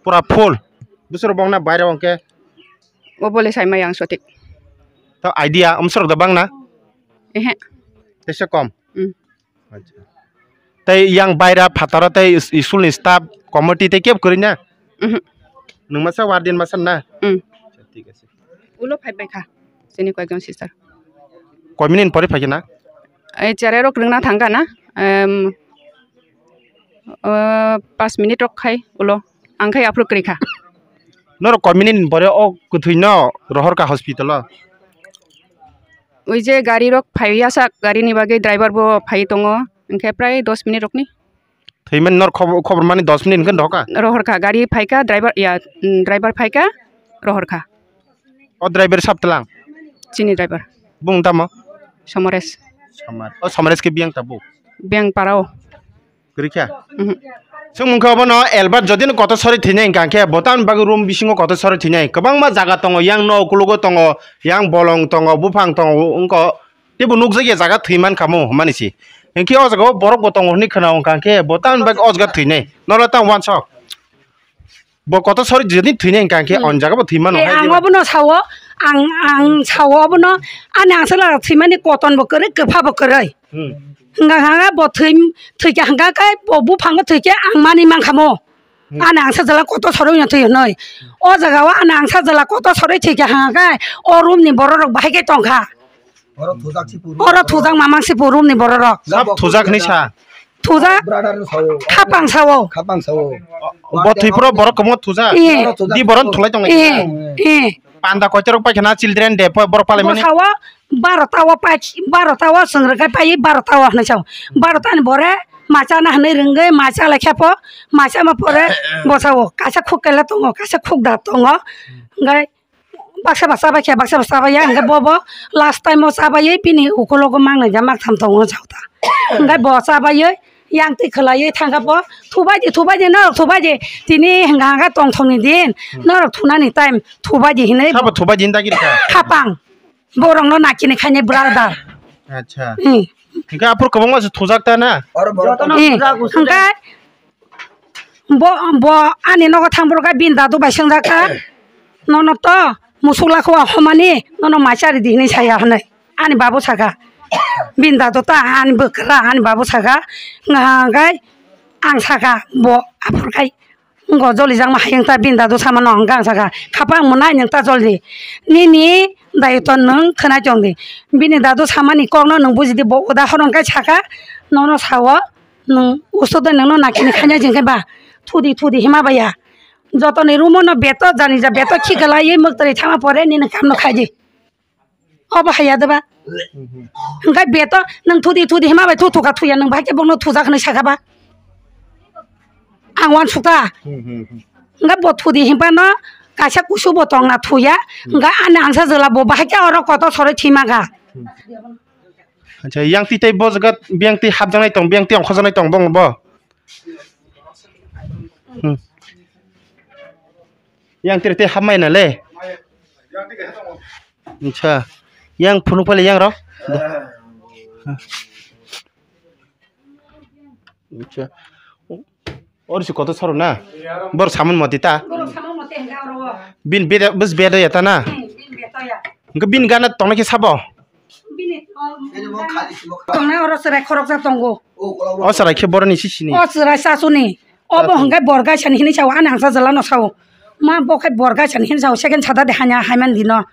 Pura full? Bwswk rok bongna baire hwnkhe? O bole sai maya ang sotik. To idea, umswrok da bangna? Ehe. Tesa kom? Hmm. Acha. Tei yang baira phataro tei is-, school ni staff committee tei kebo kwrwi na? Mhm. Nwng masa warden masa na? Mm. Acha, thik ase. Ulo phai bai kha. Chini koyekjon sister. Koi minute pore phai khe na? Ei cherai rok rwngna thang kha na? Em, o, pas minute rok khai ulo. Ang khai aphuru kwrwi kha. Norok koi minute ni pore o kwthwi no rohor kha hospital o? Ui je gari rok phai ya sak, gari ni bagwi driver bo phai tongo, hwnkhe prai dos minute rok ni. Thwi mani nor khobor, khobor mani dos minute hwnkhe dohor kha? Rohor kha, gari phai kha, driver ya, mm, driver phai kha, rohor kha. O driver sab tlang? Chini driver. Bung tamo? Somores. Somar. O Somores khe biyang tabuk? Biyang para o. Kwrwi kha? Mhm. Chwng mungkha obono Albert jodi no kotor sori thwinai hwnkha khe bo tamni bagwi room bisingo kotor sori thwinai. Kwbangma jaga tongo, yang no ukologo tongo, yang bolong tongo, buphang tongo, wngkha teibo nukjakya jaga thwi mankha mo hwnmani se. Hinkhe o jaga o borok bo tongo hwnwi khna wngkha khe bo tamni bagwi o jaga thwinai. Norok tamo uansuk. Bo kotor sori jodi thwinai hwnkha khe, hmm, o jaga bo thwi mano. Eh, hai ang diba? Obono sao, ang, ang sao obono, ani ang sala thwimani koton bo kwrwi, kwpha bo kwrwi. Hmm. Hwnkha hwnkha bo thwi, thwikha hwnkha khe bo buphango thwikhe ang mani mankha mo. Hmm. Ani ang sajala kotor sori no thwi hwnwi. O jaga o ani ang sajala kotor sori thwikha hwnkha khe o room ni borok rok bahai khe tongkha. Oro thujak si puro. Oro thujak mamang si puro ni bororok. Sab thujak hinwi sa. Thujak. Brother no sao. Khapang sao. Khapang sao. Bo thwi puro borok kwbangma thujak. Iye. Oro thujak. Di boron thulai tong lai. Iye. Iye. Panda koitorok paikha children day poi borok palai mani. Bo sao barota o pai, barota o swngrwk kai pai barota o hinwi sao. Barota ni bore macha na hinwi rwngwi macha lai khe po macha ma pore bo sao kaisa khuk kela tongo kaisa khuk da tongo. Hwnkhe baksa ba chabai khe, baksa ba chabai ya, hwnkhe bo, bo last time o chabai bini ukologo mangnai ja maktham tongo chao ta. Hwnkhe bo chabai yang twi khwlai thangkha bo, thubai di, thubai di, norok thubai di, tini hwnkha hwnkha tongthokni din, norok thunani time, thubai di hinwi. Sabo thubai din dagi rikha? Khapang, borokno nakini khainai brother. Acha. Hmm. Hwnkhe aphuru kwbangma se thujak ta na? Hmm. Hwnkhe Bo, bo ani nogo thang borok khe bini dadu bai swngjak kha, "Nono to musuk lakho a homani, nono mai chari di," hinwi saya hwnwi ani babu saka. Bini dadu ta ani bwkra ani babu saka, hwnkha hwnkhe ang saka bo aphuru khai wngkha jolijakma hayung ta bini dadu samano hwnkhe ang saka, "Khapang mwnai nwng ta joldi nini daitw nwng khwnai tongdi." Bini dadu samani kokno nwng bujidi bo udahoron khai saka, nono sao. Nwng usto de nwngno nakini khaina jeng khe ba thudi thudi hima baya. Jotoni room no beto jani ja beto khikalai muktori thama pore nini kamno khaidi. Obo haya de ba. Hwnkhe beto nwng thudi thudi hima bai thu thuka thuya nwng bahai khe bongno thujak hinwi sakha ba. Ang uansukha. Hwnkhe bo thudi himphano kaisa kusu bo tongna thuya. Hwnkhe ani angsa jwla bo bahai khe oro kotor sorwi thwima kha. Acha, yang twi tei bo jaga biyang twi hapjaknai tong, biyang twi ongkhorjaknai tong, bong bo? Hmm. Yang tiri te hamai na le. Acha. Yang phunuk pale yang rok. Acha. Or si koto soro na. Bor samun moti ta. Borok samung mote hingga oro. Bin beda bus beda ya ta na. Hmm, bin beto ya. Engke bin gana tongna ke sabo. Bini, um, tongnai oro chwrai khoroksa tongo. O chwrai khe boroni sisini. O chwrai sasuni. Obo hwnkhe bor gaisa ni hinwi sao, ani angsa jwla no sao. Ma bo khai bor gaisa ni hinwi sao, second sada de hanya haiman dino.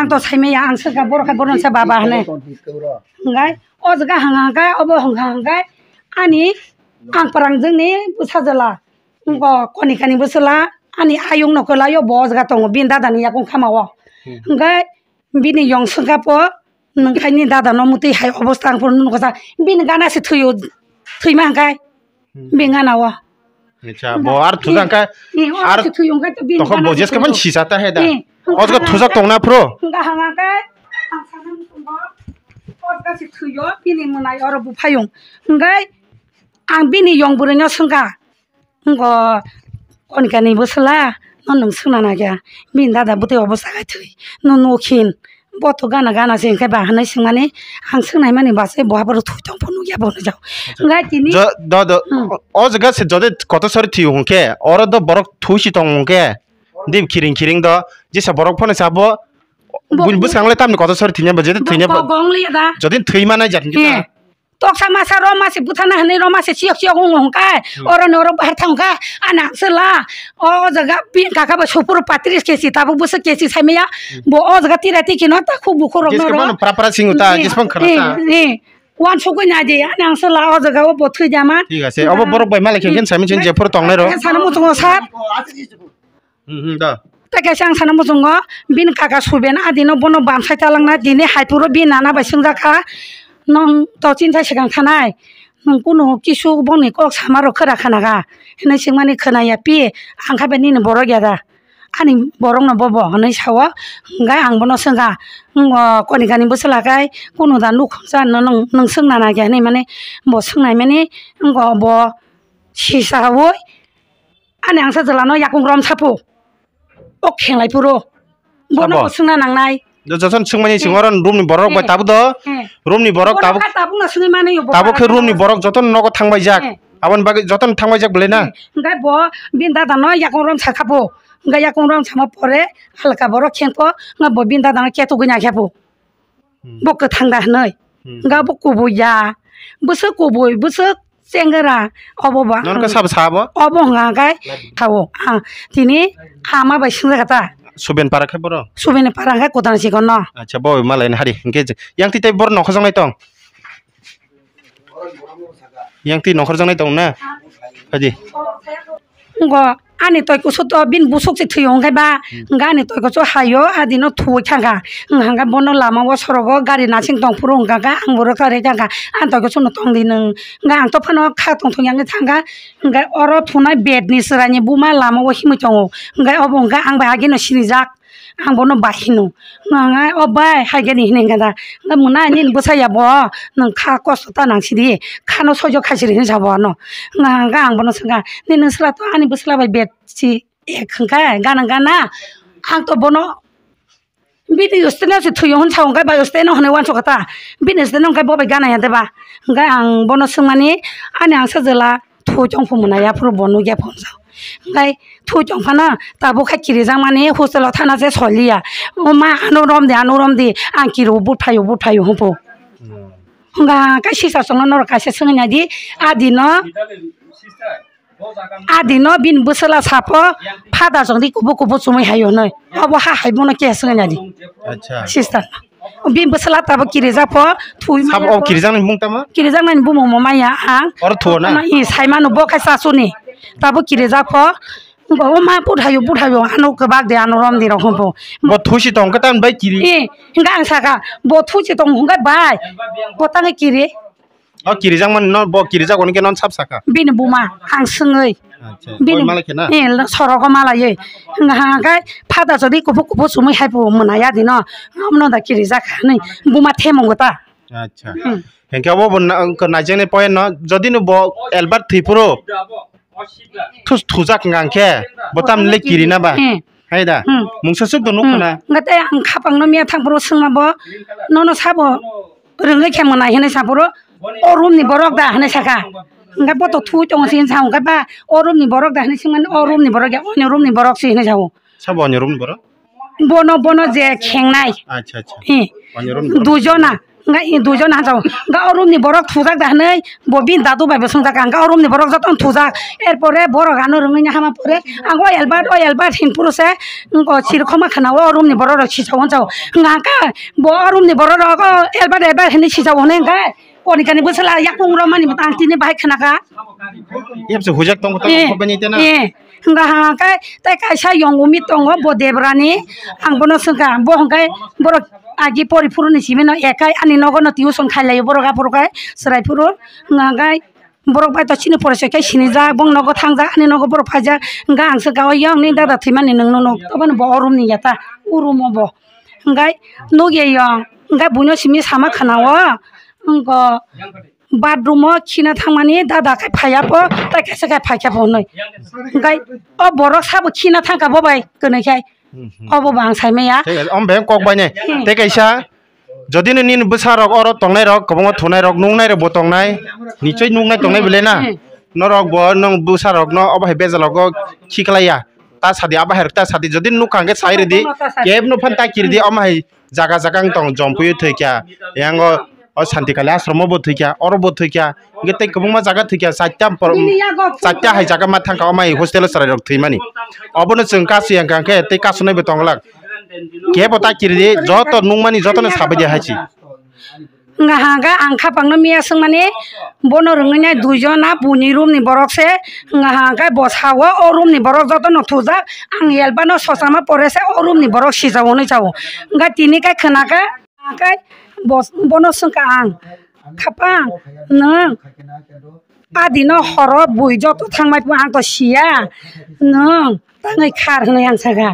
Ang to saimaya, ang swkha borok khai boroni sa baba hwnwi. Hwnkhe o jaga hwnka hwnkhe, obo hwnka hwnkhe ani ang prangjwkni bwsa jwla. Ngo konikani bwswla ani ayung no kwlaio, bo o jaga tongo bini dada ni yakung khamao. Hwnkhe bini yong swngkha po, nwng khai ni dada no mutwi hai obosta ang phuru nukha sa. Bini gana se thwio, thwima hwnkhe bini gana o. Acha, bo ar thuja hwnkhe ar se thwio hwnkhe to bini tokho gana bo se jeska thwio. Ban sisa ta he da. O jaga thujak tong na phuru. Hwnkhe hwnkhe ang sana muchungo o jaga se thwio, bini mwnai oro buphayung. Hwnkhe ang bini yong bwrwi no swngkha. Ngo konikani bwswla no nwng swngna na kya, bini dada bwtwi obo sakai thwi no nukhin, bo to gana gana se hwnkhe ba hwnwi swngmani ang swngnaimani bachai bo aphuru thwi tong phunukya bo hwnwi jao. Hwnkhe tini jo do do Hmm. O jaga se jodi kotor sori thwi hwnkhe oro do borok thwi si tong hwnkhe dim khiring khiring do jesa borok phone sabo Bo- bwskango le tamni kotor sori thwinya ba jodi thwinya ba Bo- bo- gongliya da. Jodi thwi manai jat hwnkhe Eh. ta. Toksa masa ro masi buthana hwnwi ro masi chiyok chiyok wng wng kha. Hmm. Oro ni oro bahar thang kha. Ana sela. O jaga pi kaka ba supuru patris kesi tabuk bwswk kesi saimaya. Hmm. Bo o jaga tira tiki no ta khuk bukhuk rok no Jeske ro. Bono pra pra singu ta, Hmm. jespang khana ta. Hmm. Hmm. Wan sugui na di, ana sela o jaga o bo thwi jama. Thik ase. Obo borok bai malik khe Hmm. khen sami chen je phuru tongnai ro. Sana muchungo sar. Hmm, hmm, da. Tei kaisa ang sana muchungo, bini kaka Suben adino bono bamsai talangna tini hai phuru bini nana bai swngjak kha, "Nwng to chintai swkang thanai, nwng kunu kisu bongni kok sama rok khwra khana kha?" Hinwi swngmani khwnaya pi, ang kha bai nini borok ya da? Ani borok no bobo hinwi sao, hwnkhe ang bono swngkha, "Nwng o konikani bwswla khai kunu da nukhung cha no nwng, nwng swngna nai khe?" Hinwi mani bo swngnai mani, wngkha bo sisa oi, Ani angsa jwlano yakung rom sapu. O khenglai puro. Bono Sabo. Bo swngna nangnai. Do joton swngmani Eh. Singoro room ni borok bai Eh. Tabu do. Eh. Room ni borok Bono tabu. Kha tabuk no swngwi mani yo, bo Tabu khe para room ni kha. Borok joton nogo thangbai jak. Eh. Aboni bagwi joton thangbai jak bwlai na. Eh. Hwnkhe bo bini dada no yakung rom sa khapu. Hwnkhe yakung rom sama pore alka borok khengko hwnkhe bo bini dada no ketugwi na khepu. Hmm. Bo kwthang da hwnwi. Hmm. Hwnkhe bo kubui ya. Bwswk kubui, bwswk chengra. Obo ba. Nono khe sabo sabo? Obo hwnka khe. Tao. Ah, tini ama bai swngjak ta. Suben para khe boro? Suben para khe kutan sikon no. Acha, bo malai hari. Hwnkhe yang twi tei boro nokho jongnai tong. Yang twi nokho jongnai tong na? Hadi. Ngo ani toy kusu to bin busuk si thuyo hwnkhe ba, Hmm. Hwnkhe ani toy kusu hayo, adino thuwi thangkha. Hwnkhe bono lama o sorogo gari nasing tong phuru hwnkha kha, ang borok kha rwi thangkha. Ang toy kusu no tong di nwng. Hwnkhe ang to phano kha tong thung yang thangkha. Hwnkhe oro thunai bed ni chwrai ni buma lama o himwi tongo. Hwnkhe obo hwnkhe ang bai agino sinijak. Ang bono bai hino. Nang ai, "O bai, hai gani," hinwi hwnkha da. Hwnkhe mwnai nini bwsai ya bo, nwng kha kosto ta nang sidi, khano soijo khai sidi hinwi sa bo ano. Hwnkha hwnkhe ang bono swngkha, "Nini nwsla to ani bwsla bai bed si ek hwnkha, gana gana." Ang to bono bini steno se thuyo hwn sa hwnkha bai steno hwnwi uansukha ta. Bini steno hwnkhe bo bai gana ya de ba. Hwnkhe ang bono swngmani, ani angsa jwla, Thui tong phu mwnai, aphuru bo nukya phunsa. Hwnkhe thui tong phano tabuk khe kirijakmani hostel o thana se soliya. O ma, ano romdi, ano romdi, ang kiriwo, buphaio, buphaio hwnphu. Hmm. Hwnkha khe sisa chwngno norok kaisa swngwi naidi, adino, adino bini bwswla sapo, "Father chwngdi kubuk kubuk chumui haio," hwnwi. Obo ha hai bono khe swngwi naidi. Acha. Sister. Bini bwswla tabuk kirijak pho, thwi Sabo maya o pho. Kirijakni mung tamo? Kirijaknani bumung mo maya ang. Oro thuo na? Ano i saimano bo khe chasuni. Tabuk kirijak pho. Bo ma buthayo, buthayo, ano kwbak de, ano romdi rok hwnpho. Bo thusi tong khe tamni bai kiri? I, hwnkha ang sakha, bo thusi tong hwnkha bai. Bo tangwi kiri. O kirijakmani no, bo kirijak hwnwi khe non sab sakha? Bini buma, ang swngwi. Acha. Bini, boi malai khe na? Eh, sorogo malaiwi. Hwnkha hwnkha khe phada chodi kuphur kuphur chumui hai bo mwnaya dino. Omono da kirijak hinwi buma themungo ta. Acha. Hmm. Hwnkhe obo bo na-, naijaknai point no, jodi no bo Albert thwi phuru thus-, thujak hwnkha hwnkhe bo tamni le kiri na ba? Eh. Hai da? Hmm. Mungsa suk do nuk Hmm. khna. Hwnkhe tei ang khapang no miya thang phuru swngma bo, "Nono sabo rwngwi khe mwnai?" hinwi sa phuru, "O room ni borok da?" hinwi sakha. Hwnkhe bo to thui tongo se hinwi sa, hwnkhe ba, "O room ni borok da?" hinwi swngmani, "O room ni borok ya, oini room ni borok se," hinwi sa o. Sabo oini room ni borok? Bono, bono je khengnai. Acha, acha. Eh. Oini room ni borok? Dujona. Hwnkhe i duijon hanjao. Hwnkhe o room ni borok thujak da hinwi bo bini dadu bai bo swngjak. Hwnkhe o room ni borok jotono thujak. Erpore borok ano rwngwi hama pore. Ang o Albert, o Albert hin phuru se, wngkha chirikhoma khna o room ni borok rok sijao hwnjao. Hwnkhe bo o room ni borok rok o Albert, Albert hinwi sijao hwnwi hwnkhe konikani bwsala yakung romani ang tini bahai khna kha. Yapsa hujak tongo ta Eh, kok bani tena. Eh. Hwnkha hwnkhe tei kaisa yong umi tongo bo Debrani, ang bono swngkha, bo hwnkhe borok agi pori phuru ni simi no ekai ani nogo no tuition khai laio borok aphuru khai chwrai phuru, hwnkha hwnkhe borok bai to chini pore se khai sinijak, bong nogo thangjak, ani nogo borok phaijak, hwnkha ang swngkha, "O yong ni dada thwimani nwng no nuk, obo no bo o room ni ya ta, o room o bo," hwnkhe nukya yong, hwnkhe buino simi sama khna o, wngkha. Bathroom o khina thangmani dada khai phaiya pho, tei kaisa khai phaikha pho hwnwi. Hwnkhe o borok sabo khina thangkha bo bai kwnwi khai. Hmm, hmm. Obo bo ang saimaya. Thik ase, om beng kok bai ne. Hmm. Tei kaisa, jodi no nini bwsa rok oro tongnai rok, kwbangma thunai rok, nungnai rok bo tongnai, nichoi nungnai tongnai bele na. Hmm. Norok bo nwng bwsa rok no obo hai bejal rogo khiklaiya. Ta sadi abo hai rok ta sadi, jodi nukha hwnkhe sai ridi, keb no phan ta kiridi, omo hai jaga jaga wng tong, Jompuio thwikha, yango o Santi Kali ashromo bo thwikha, oro bo thwikha, hwnkhe tei kwbangma jaga thwikha, chaita por-, chaita hai jaga ma thangkha, omo hai hostel o chwrai rok thwimani. Obono chwng kasu yang kha, hwnkhe tei kasunai bo tongglak. Kebo ta kiridi, joto nukmani jotono sabai di hai si. Wngkha hwnkhe ang khapang no miya swngmani, bono rwngwi nai duijon na buini room ni borok se, wngkha hwnkhe bo sao o room ni borok jotono thujak, ang Albert no sochama pore se o room ni borok sijao hwnwi sao. Wngkha tini khe khwna khe. Hwnkhe bo-, bono swngkha ang, "Khapang, nwng adino horo bui joto thangmai pho ang to siya, nwng tangwi khar," hwnwi ang sakha.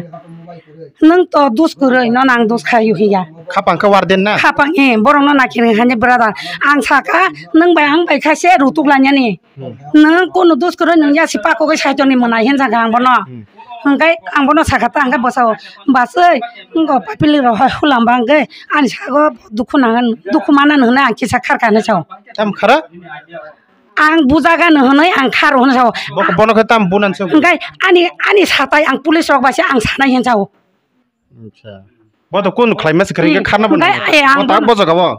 "Nwng to dus kwrwi, nono ang dus khaio," hiya. Khapang khe warden na? Khapang, eh, borokno naikhe rwngkha ni brother. Ang sakha, "Nwng bai ang bai kha se rutuk lainani." Hmm. Nwng kunu dus kwrwi nwng yasi pakogwi saitorni mwnai hinjakha ang bono. Hmm. Hwnkhe ang bono sakha ta hwnkhe bwsao, "Bachwi, wngkha papili rok hai hulam bangkhe ani sago dukhu nangan, dukhu manan," hwnwi ang kisa kharkha hinwi sao. Tamo khara? Ang bujagano hwnwi ang kharo hinwi sao. Bo-, bono khe tamo bunan se? Hwnkhe ani, ani satai ang police rok bai se ang sanai hinwi sao. Acha. Bo to kun khlai masa kri Hmm. kharna bo Hwnkhe, nang. eh, ang Bo ta bono bo jaga bo.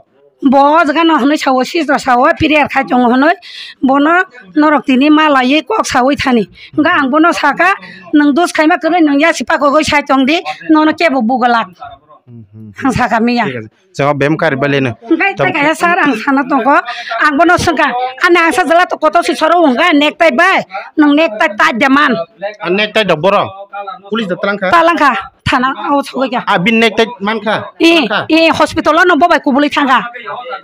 Bo jaga no hwnwi sao, sitra sao, prayer khai tongo hwnwi. Bono norok tini ma laiwi kok sawi thani. Hwnkhe ang bono saka, "Nwng dos khaima kwrwi nwng yasi pakogwi sai tong di, nono kebo bugalak." Hmm, hmm. Ang saka miya. Thik ase. Chwng bem kari bale no. Hwnkhe Tam- tei kaisa sir ang sana tongo. Ang bono swngkha, "Ani ang sa jala to kotor si soro hwnkha necktie bai. Nwng necktie tai de man." A necktie dok boro. Police da talangkha. Talangkha. Thana o sogwi kha. A bin necktie mankha. I, Mankha. I hospital no bobai kubuli thangkha.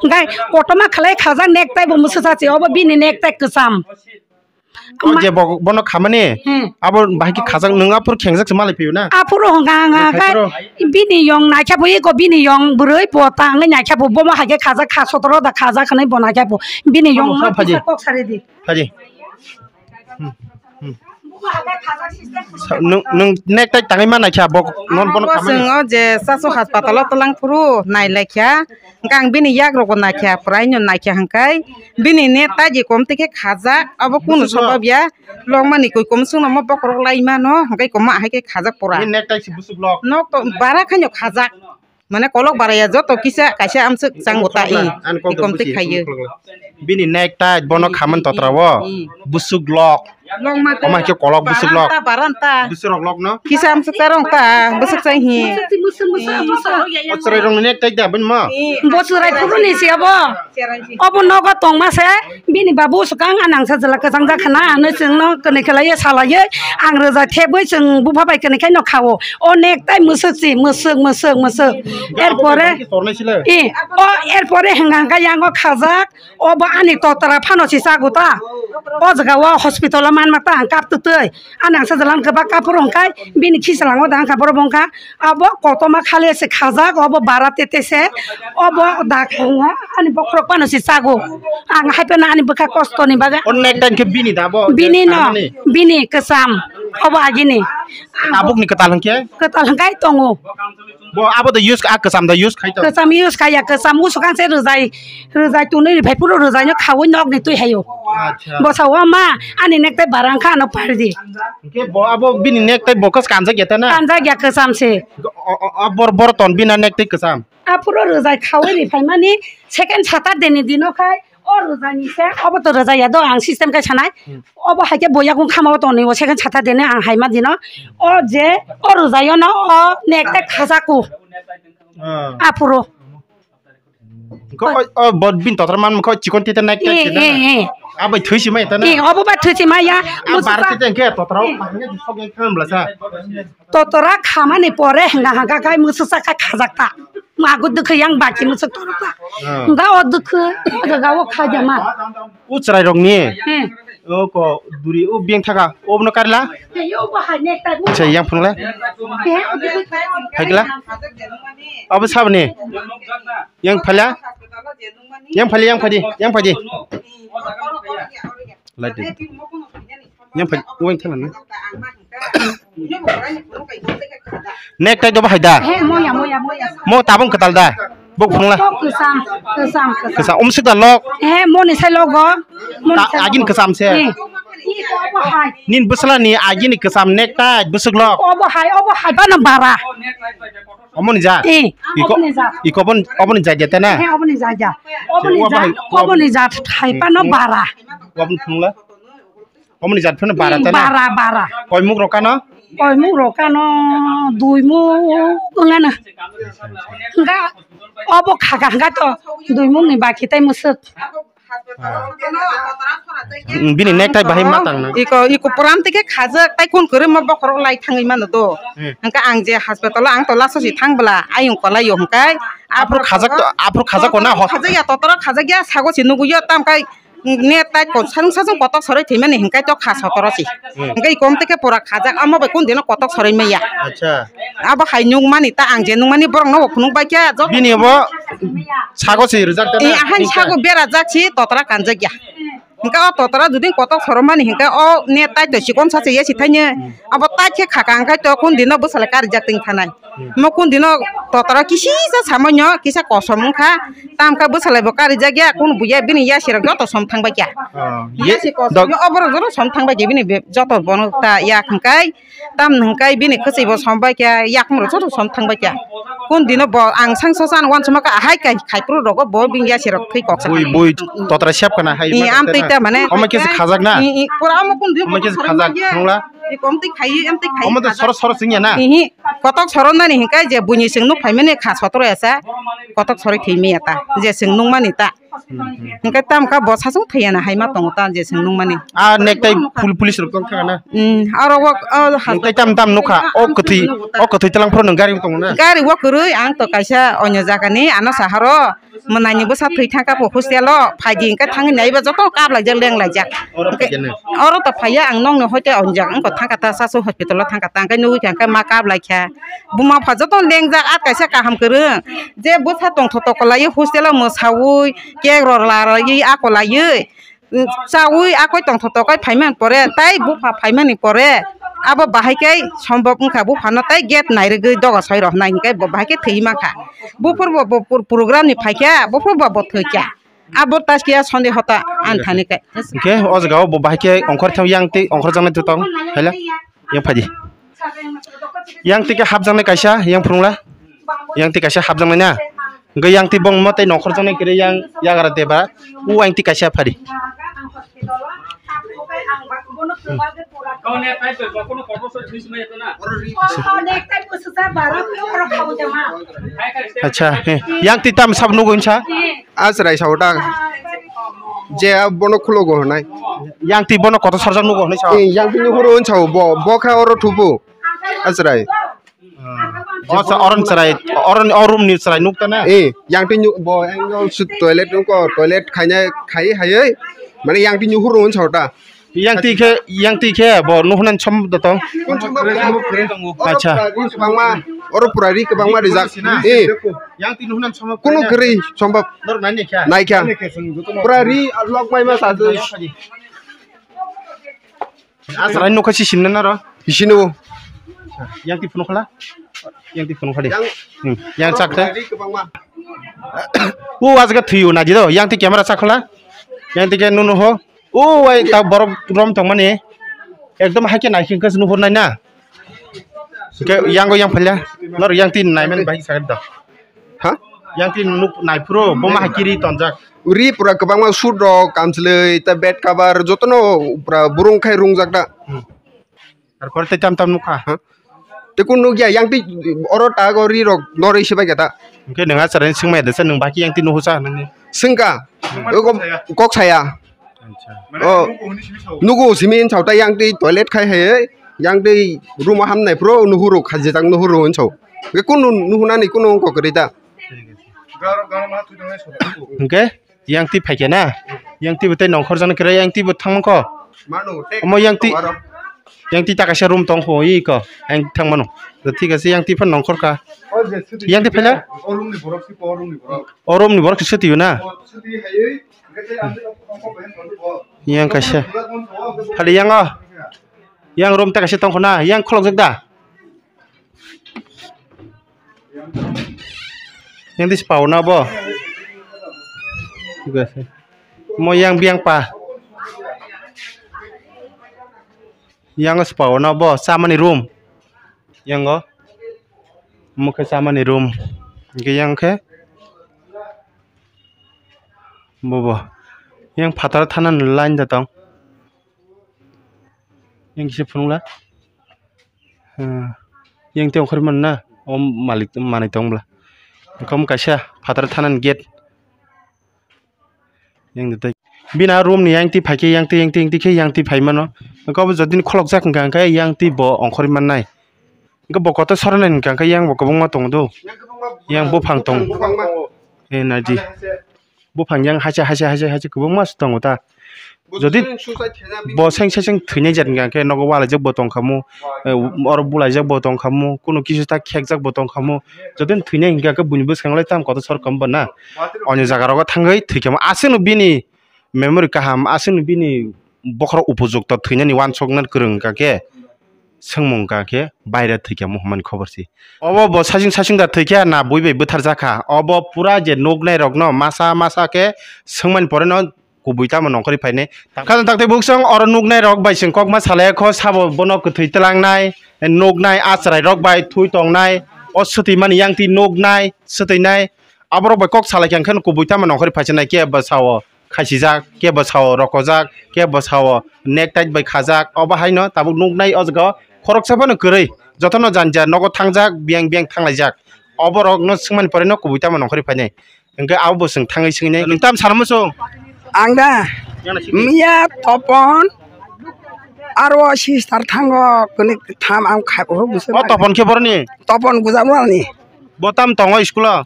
Hwnkhe kotorma khlai khajak necktie bo mwswk sachi obo bini necktie kwcham. O Ma- je bo-, bono khamani, Hmm. abo bahai khe khajak, nwng aphuru khengjak se malai phio na? Aphuru hwnka hwnka Hai khe phuru. Bini yong naikha bo eko bini yong bwrwi bo tangwi naikha bo bomo hai khe khajak kha sotoro da khajak hwnwi bo naikha bo bini yong Omo no sa phaji. Kisa kok sari di. Phaji. Hmm. Hmm. Bomo hai khe khajak system Sa-, nwng, nwng necktie tangwi ma naikha bo non bono Bo khamani. Chwng o je Chasu hospital o twlang phuru nai laikha. Hwnkhe ang bini yak rokbo naikha, pwraino naikha hwnkhe bini necktie je kom twi khe khajak, abo kunu Busu bro. Soba ya, longmani koi kom chwngno mo bokhorok lai mano, hwnkhe kom ma hai khe khajak pura. Bini necktie si busuk lok. Nok to bara khaino khajak, mane kolok bara ya joto kisa kaisa amswk chango ta i, Ani kok i kom twi busi, khaio. Bini necktie bono khaman totra o, I, I. Busuk lok. Longma Omo hai khe kolok bwswk lok. Baranta, baranta. Bwswk rok lok no? Kisa amswk ta rong ta, bwswk chai hi. Bwswk, bwswk, bwswk. O chwrai rok ni necktie da bini mo? Bo chwrai phuru ni se abo. Obo nogo tongma se, bini babu swkang anang sa jwla kwchang jak khna, ano chwng no kwnwi khlaiwi salaiwi, ang rwjak thebwi chwng bupha bai kwnwi khai no khao. O necktie mwswk si, mwswk, mwswk, mwswk. Erpore, Tornai sila. I, o erpore hwnka hwnka yango khajak, Obo ani totra phano si chago ta. O jaga o hospital o Ang ma ta ang kap twtwi. Ani ang sajalan kwbak kaphuru hwnkhe bini khisalango da wngkha borok bo wngkha. Abo kotorma khali se khajak, obo bara tete se, obo da khainga ani bokhorok phano se chago. Ang hai phano ani bwkha kosto ni bagwi. O necktie khe bini da bo? Bini no, tamani? Bini kwcham, obo agini. Tabukni kwtal hwnkhe? Kwtal hwnkhe tongo. Bo abo da use, a kwcham da use khai to? Kwcham use khaiya, kwcham usukang se rwjai, rwjai tunui rifai phuru rwjai no khaui nok ni twi haio. Acha. Bo sao ma, ani necktie bara wngkha ano pardi. Hwnkhe bo abo bini necktie bo khe kanjak ya ta na? Kanjak ya, kwcham se. O, o, o, bor, bor ton bina necktie kwcham. Aphuru rwjai khaui rifai mani second Saturday ni dino khai o rwjai ni se, obo to rwjai ya do ang system kai sanai. Hmm. Obo hai khe bo yakung khama o toni o second Saturday ni ang hai ma dino. O je o rwjai yo no o necktie khajaku. Ah. Aphuru. Ko o, o, bo bin totor man ko chikon tita necktie. Eh, tita na? Eh, eh. Abai thwi si mai ta na? Eh, obo ba thwi si mai ya. A bar tita ke totor o. Eh. Totora khamani pore hwnga hwnga khai mwswk sa khai khajak ta. Magu dwkhwi yang baki mwswk torok ta. Ah. Hwnga o dwkhwi o jaga o khaijama. O chwrai rokni. Hmm. O ko duri o beng thaka obono karla. He, yo bo hai nek ta. Che yang phungle. He, o dwkhwi. Phaikla. Abo sabni. Yang phala. Yang phali, yang phadi, yang phadi. Light di. Yang phadi, uang thanan. Necktie do bahai da? He, moya, moya, moya. Mo tabung kwtal da? Bok phungla. Tok kwsam, kwsam, kwsam. Kwsam, umsuk da lok? He, moni sai logo. Moni sai logo. Agin kwsam se? He. Iko obo hai. Nin bwsla ni agini kwsam necktie bwswk lok? Obo hai, obo hai bana bara. Omoni ja? Eh, iko, omoni ja. Iko obon, oboni ja jete na? He, oboni ja ja. Oboni ja, oboni ja thai pano bara. Obon phungla? Omoni ja phano bara ta na? Bara, bara. Koi muk rokano? Koi muk rokano, dui muk wngana. Hingga obo khaga hingga to dui muk ni baki tai musuk. Hmm, bini necktie bahai ma tang na. Iko, iko pram tike khajak, tai kun kwrwi ma bokhorok lai thangwi mano do. Hmm. Hingke ang je hospital o ang tola sosi thang bwla, ayung kolai yo hingke. Aphuru khajak to, aphuru khajak ko na ho. Khajak ya, totoro khajak ya, sago si nugu yo, tam kai necktie ko, sasung sasung kotok soroi thwi mani hingke to kha sotoro si. Hmm. Hingke ikom tike pura khajak, amo bai kun dino kotok soroi maya. Acha. Abo hai nukmani ta ang je nukmani borok no phunuk bai khe joto. Bini bo sago se rijak ta na? Eh, ahai sago berajak si totra kanjak ya. Hingke o totra judin kotok soromani hingke o necktie to sikon sa se ya si thaini. Abo tai khe khaka hingke to kun dino bwsale karijak ting thanai. Mo kun dino totra kisi sa samoino kisa kosom wngkha. Tamkha bwsale bo karijak ya kun buya bini ya sirok joto som thang bai kya. Ah, ya ye si kosom dok- yo oborok joto som thang bai kya bini be-, joto bono ta ya hingke. Tamni hwnkhe bini kwchwi bo som bai khe, yakung rok joto som thang bai khe. Kun dino bo ang sang sacha ang uansukma kha, ahai kai khai phuru rogo bo bini yasi rok thwi kok sa. Bui, bui, totra sep kana hai. I, ma am twi ta mane. Omo khe se khajak na? I, i, pura omo kun dino. Omo khe se khajak, nungla? I, kom twi khai, am twi khai. Omo to soro soro singya na? Ihi, kotok soro nani hwnkhe je buini chwng nuk phai mani kha sotoro ya sa. Kotok soroi thwi maya ta, je chwng nukmani ta. Hwnkhe tamkha bo sasung thaiya na hai ma tongo ta je chwng nukmani. A necktie pul-, police rok tong thangana. Hmm, aro o, o necktie tam tam nukha. O kwthwi, o kwthwi twlang phuru nwng gari tongo na? Gari o kwrwi ang to kaisa onyo jaga ni ano saharo mwnaini bwsa thwi thangkha bo hostel o phaidi hwnkhe thangwi naiba joto kaplaijak lenglaijak. Oro phaikhe no? Oro to phaiya ang nokni hoite onjak wngkha thangkha ta sasu hospital o thangkha ta hwnkhe nugwi kha hwnkhe ma kaplaikha. Buma pha joto lengjak, a kaisa kaham kwrwng. Je bwsa tongthotok kwlaiwi hostel o mwsaui, cake rok laraiwi a kwlaiwi, mm, chaui a koi tongthotok khe phaimani pore, tai bupha phaimani pore, abo bahai khe sombok wngkha, buphano tai gate nairwgwi doga soi rw hwnai hinkhe bo bahai khe thwi mankha. Buphuru bo, bo pro-, program ni phaikha, buphuru bo, bo thwikha. Abo taskiya sonde hota ani thani khe. Hinkhe o jaga o bo bahai khe ongkhor thang yang tei ongkhor jaknai tong, haila yang phaidi. Yang twi khe hapjaknai kaisa, yang phunukla. Yang twi kaisa hapjaknai na. Hwnkhe yang twi bongma tei nongkhorjaknai kwrwi yang yagra deba. U yang twi kaisa phari. Acha, he. Yang twi tam sab nugwi sa? Achrai sao ta. Je bono khulogo hwnai. Yang twi bono kotor sarjak nugo hwnwi sao? Eh, yang twi nuhuro hwn sao, bo, bo kha oro thubu. Achrai. O sa oron chwrai, oron o room ni chwrai nuk ta na? Eh, yang twi nu-, bo, yang no su toilet nuk ko, toilet khaina, khai, hai, mane yang twi nuhuro hwn sao ta. Yang ti khe, yang ti khe bo nuhunan som da tong. Kun som ba? Acha. Kun kwbangma, oro pura ri kwbangma rijak. Eh. Yang ti nuhunan som ba? Kunu kwrwi som ba? Nor nai kha. Nai kha. Pura ri lok mai ma sa. Asra nokha si sinna naro. Sino. Yang ti phone khala. Yang ti phone khadi. Yang Hmm. Yang chak khe. Pura ri kwbangma. O asga thiyo na jido. Yang ti camera chak khala. Yang ti ke nunu ho. O wai ta borok rom tongmani. Ekdom haikhe naikhe khe nuhur nai na. Ke yang go yang phalya. Nor yang ti nai mani bai sa do. Ha? Yang ti nuk nai phuru bo ma hakiri tonjak. Uri pura kwbangma suit rok, kamchwlwi, ta bed cover jotono pura burung khai rungjak da. Hmm. Ar pore tei tam tam nukha. Ha? Te kun nukya yang ti oro ta go ri rok nori se bai kata. Hwnkhe nwng achara swngmaya desa nwng baki yang ti nuhusa nangni. Swngka. Kok saya. Kok saya. Acha. Oh. Nugu simi hin chauta yang ti toilet khai hai. Yang ti room ham nai pro nuhuru khajijak nuhuru hin chau. Ke kun nuhunani kun kok rita. Hwnkhe? Yang ti phaikhe na? Yang ti bo tei nongkhor jani kre yang ti bo thangmangkho. Mano, tei Omo yang ti, aro. Yang ti ta kaisa room tong kho, i ko. Ang thangmano. To thik ase, yang ti phan nongkhor ka. O je suti Yang ti phaila? O room ni borok si, o room ni borok. O room ni borok si suti na? O suti hai, hwnkhe tei ang tongkho bai tongkho. Yang kaisa. Phali yang o. Yang room ta kaisa tongkho na, yang kholok jak da? Yang dis pao na bo. Thik ase. Mo yang biang pa. Yang spao na bo, chamani room. Yang o. Mo khe chamani room. Hwnkhe yang khe. Bo bo. Yang phataro thana line da tong. Yang kisa phunukla. Hmm. Yang tei ongkhorwi mano na? O malik manwi tong bwla. Omo kaisa phataro thanani gate. Yang tei bini a room ni yang tei phaikhe yang tei, yang tei, yang tei khe yang tei phai mano. Omo jodi ni kholokjak hwnkha hwnkhe yang tei bo ongkhorwi mannai. Hwnkhe bo kotor soronai hwnkha hwnkhe yang bo kwbangma tongo do. Yang buphang tongo. Eh, naidi. Buphang yang hacha, hacha, hacha, hacha kwbangma se tongo ta. Jodi bo seng seng thwinai jat hwnkha khe nogo walaijak bo tongkhamu, eh, oro bulaijak bo tongkhamu, kunu kisu ta khekjak bo tongkhamu. Jodi thwinai hwnkha khe buini bwskango lai tam kotor sor kamo bo na. Onyo jaga rogo thangwi thwikhamu. Aswkno bini memory kaham, aswkno bini bokhorok upojukto thwinani uansukna kwrwng hwnkha khe. Swngmung ka khe baire thwikha muhumani khobor si. Obo bo sasing sasing da thwikha na bui bai bwthar jakha. Obo pura je nuknai rokno masa masa khe swngmani pore no kubui tamo nongkhorwi phainai. Khajang takte buksong oro nuknai rok bai chwng kokma salai kho sabo bono kwthwi twlangnai, nuknai achrai rok bai thui tongnai, o swtwi mani yang twi nuknai, swtwinai. Aborok bai kok salai khe ang kheno kubui tamo nongkhorwi phaichanai, kebo sao khaisijak, kebo sao rokojak, kebo sao necktie bai khajak. Obo haino tabuk nuknai o jaga o khoroksa phano kwrwi, jotono janja nogo thangjak, biyang biyang thanglaijak. Oborokno swngmani pore no kubui tamo nongkhorwi phainai. Hwnkhe abo bo chwng thangwi swinai, "Nwng tam sana muchung?" Ang da Yang na sidi. Miya Topon aro sister thango kuni tham ang khai o busa. O Topon khe boroni? Topon Gujabrani. Bo tam tongo school o?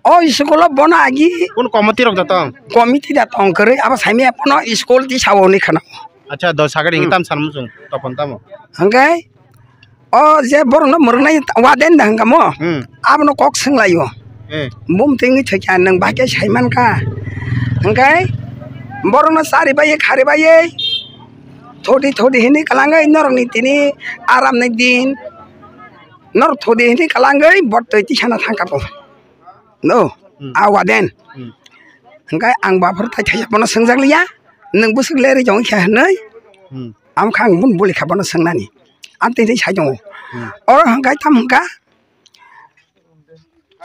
O school o bono agi Kun committee rok da tong? Committee da tong kwrwi, abo saimaya bono school tisa o hwnwi khwna. Acha, do sagari Hmm. tam san muchung, Topon tamo? Hwnkhe o je borokno mwrwngnai warden da hwnkha mo, Hmm. abono kok swnglaio. Eh. Bumtwi wngwi thwikha, nwng bahai khe saimankha. Hwnkhe borokno chari baiwi khari baiwi thodi thodi hinwi kwlangwi norokni tini aramni din norok thodi hinwi kwlangwi bo twi tisana thangkha bo. No, Hmm. a warden. Hmm. Hwnkhe ang bo aphuru tai thaisa bono swngjak liya, nwng bwswk lerwi tongwi kha hwnwi, Hmm. Amkha ang bun buli kha bono swngnani. Amtwi twi sai tongo. Hmm. Oro hwnkhe tamo hwnkha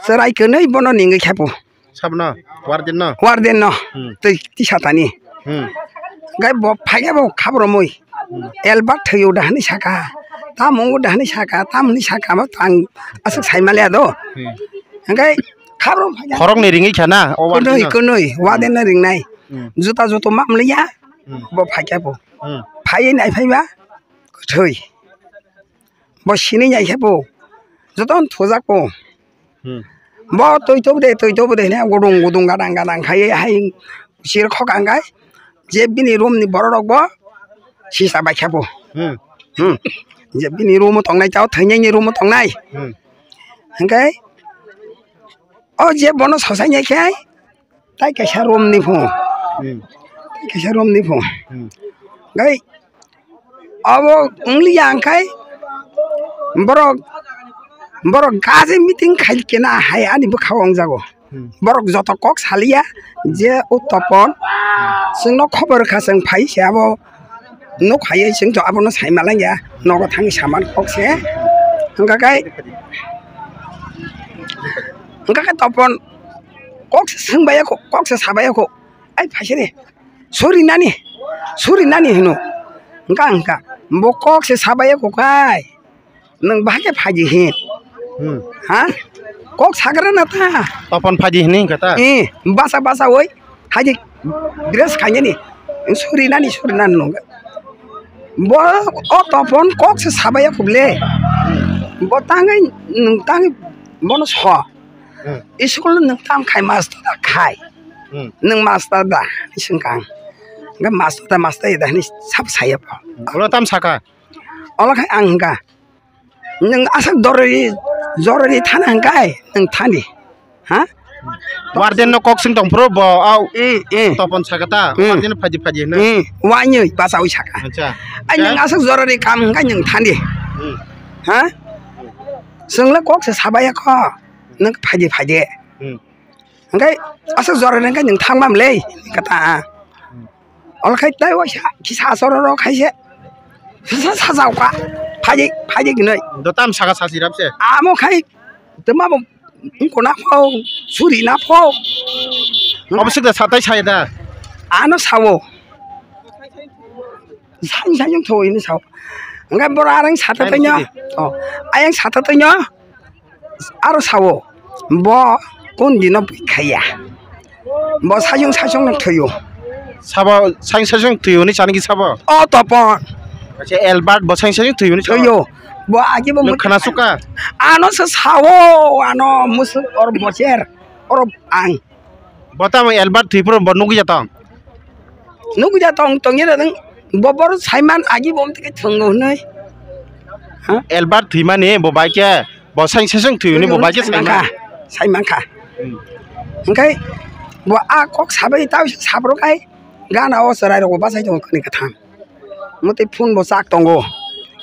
chwrai kwnwi bono ningwi kha bo. Sabno? Warden no? Warden no. Hmm. Twi tisa tani. Hmm. Hwnkhe bo phaikhe bo khabromwi. Hmm. Elbat thwiyo da hwnwi saka. Tamo wngo da hwnwi saka. Tamo hwnwi saka. Amo tang aswk sai maliya do. Hmm. Hwnkhe khabrom phaikha. Khoroknwi ringwi kha na? O warden Kwnwi, no? Kwnwi. Warden no ringnai. Hmm. Juta joto ma mliya. Hmm. Bo phaikhe bo. Hmm. Phaiwi naiphaiba kwthwi. Bo sinwi naikhai bo. Joto thujak bo. Hmm. Bo twi tobo de, twi tobo de hwnwi gudung gudung gadang gadang khai hai sir khok ang khai. Je bini room ni borok rok bo sisa bai khe bo. Hmm. Hmm. Je bini room o tongnai, tao thainai ni room o tongnai. Hmm. Hingke o je bono sosai nai khe tai kaisa room ni phung. Hmm. Tai kaisa room ni phung. Hmm. Gai abo wngli ya hingkai borok, borok gaje meeting khai kena hai ani bwkha o wngjago. Hmm. Borok joto kok saliya je o Topon, chwngno khobor kha, chwng phai se abo nuk hai chwng to abono sai malangya, nogo thangwi saman kok se. Hwnkha khe, hwnkha khe Topon kok se swngbai ya kho, kok se sabai ya kho, ai phai se de, suri nani, suri nani hino. Hwnkha hwnkha bo kok se sabai ya kho kai. Nwng bahai khe phaidi hin. Hmm. Ha? Kok sagra na ta. Topon phaidi hin hingka ta. Eh, basa basa oi. Phaidi dress khainani. Suri nani, suri nani nung. Bo o Topon kok se sabai ya khuble. Bo tangai nwng tangai bono so. Hmm. School nwng tam khai master da khai. Hmm. Nwng master da singkang. Ga master da, master da ni sab saya po. Ulo tam saka. Ola khai ang ga. Nwng aswk dorori, jorori thana hwnkhe nwng thani. Ha? Warden no kok sing tong phuru bo au. Eh, eh. Topon sakata. Hmm. Warden phaidi phaidi hwnwi. Hmm. Wainwi bachaui saka. Acha. Ai nwng aswk jorori kam hwnkhe nwng thani. Hmm. Ha? Chwngla kok se sabaya kho. Nwng phaidi phaidi. Hmm. Hwnkhe aswk jorori hwnkhe nwng thangmam le. Kata. Ol khai tai waisa kisa asoro rok khai se. Sa, sa, sajao ka. Phaidi, phaidi gnoi. Do tam saka sasi rap se. Amo khai tma bo kona pho, suri na pho. Obo sikda satai sai da. Ano sao. Sai sai yung thoi ni sao. Enggak bora arang sata tanya. Oh, ayang sata tanya. Aro sao, bo kun dino pui khaiya. Bo sajung sajung no thuyo. Sabo sajung sajung thuyo ni chani ki sabo? O Topon. Acha Albert bo sajung sajung thuyo ni sabo? Thuyo. Bo agi bo. Nwng khana suka? Ano se sao, ano musuk or bocher, or ang. Bo tamo Albert thwi phuru bo nugwi ya tong? Nugwi ya tong, tong ya tong. Bo bor saiman agi bo tike thwngo hwnwi. Ha? Albert thwimani bo bai khe, bo saing seseng thwimani bo bai khe saiman. Saiman kha. Hmm. Hwnkhe bo a kok sabai tao sabrok hai gana o chwrai rok bo bachai tongo kwrwi kwthang. Motwi phone bo chak tongo.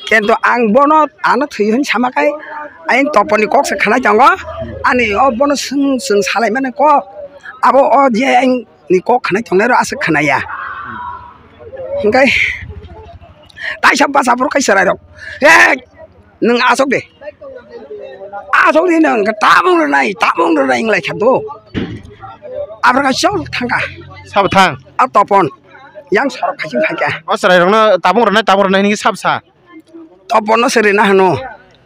Kento ang bono ano thwi hwn sama kai, ayang Toponni kok se khanai tongo. Ani o bono swng swng salai mani kok. Abo o je ayang ni kok khanai tongnai ro aswk khanai ya. Hwnkhe taisa basa phuru kai chwrai rok. He nwng aswk de. Aswk de nwng tabung rwnai, tabung rwnai wng lai kha do. Abra kai chol thang kha. Sabo thang. A Topon. Yang sorok khaising phai kha. O chwrai rokno tabung rwnai, tabung rwnai hwnwi sab sa. Topono se rina hano.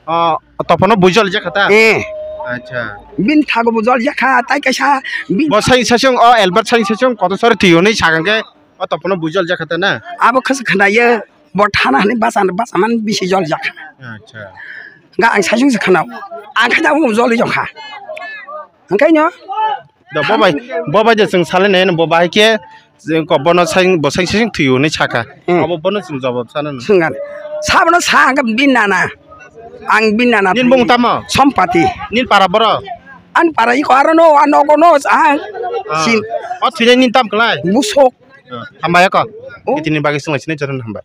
O, Topono bui jol jakha ta? Eh. Acha. Bin thago bo jol jakha, tai kaisa bin. Bo sai sasung, o Albert sai sasung, koto sori thwi hwnwi sakang khe, o Topono bui jol jakha ta na? Abo khas khana ye, bo thana hani basan, basaman bisi jol jakha. Acha. Ga ang sasung se khana. Ang khana bo jol jakha. Hwnkhe no? Da bo bai, bo bai je chwng salai nai, bo bai khe, je ko bono sai, bo sai sing thwi hwnwi sakha. Hmm. Abo bono chwng jawab sana no. Swngan. Sabono sa hwnkhe bin nana. Ang bin nana. Nini bung tamo? Sompati. Nini para boro? Ani para iko aro no, ano ko no, ang. Ah. Sin. O thwinai nini tam klai? Busok. Ah, hambai ko. Oh. Itini bagwi swng lai sini jotono hambai.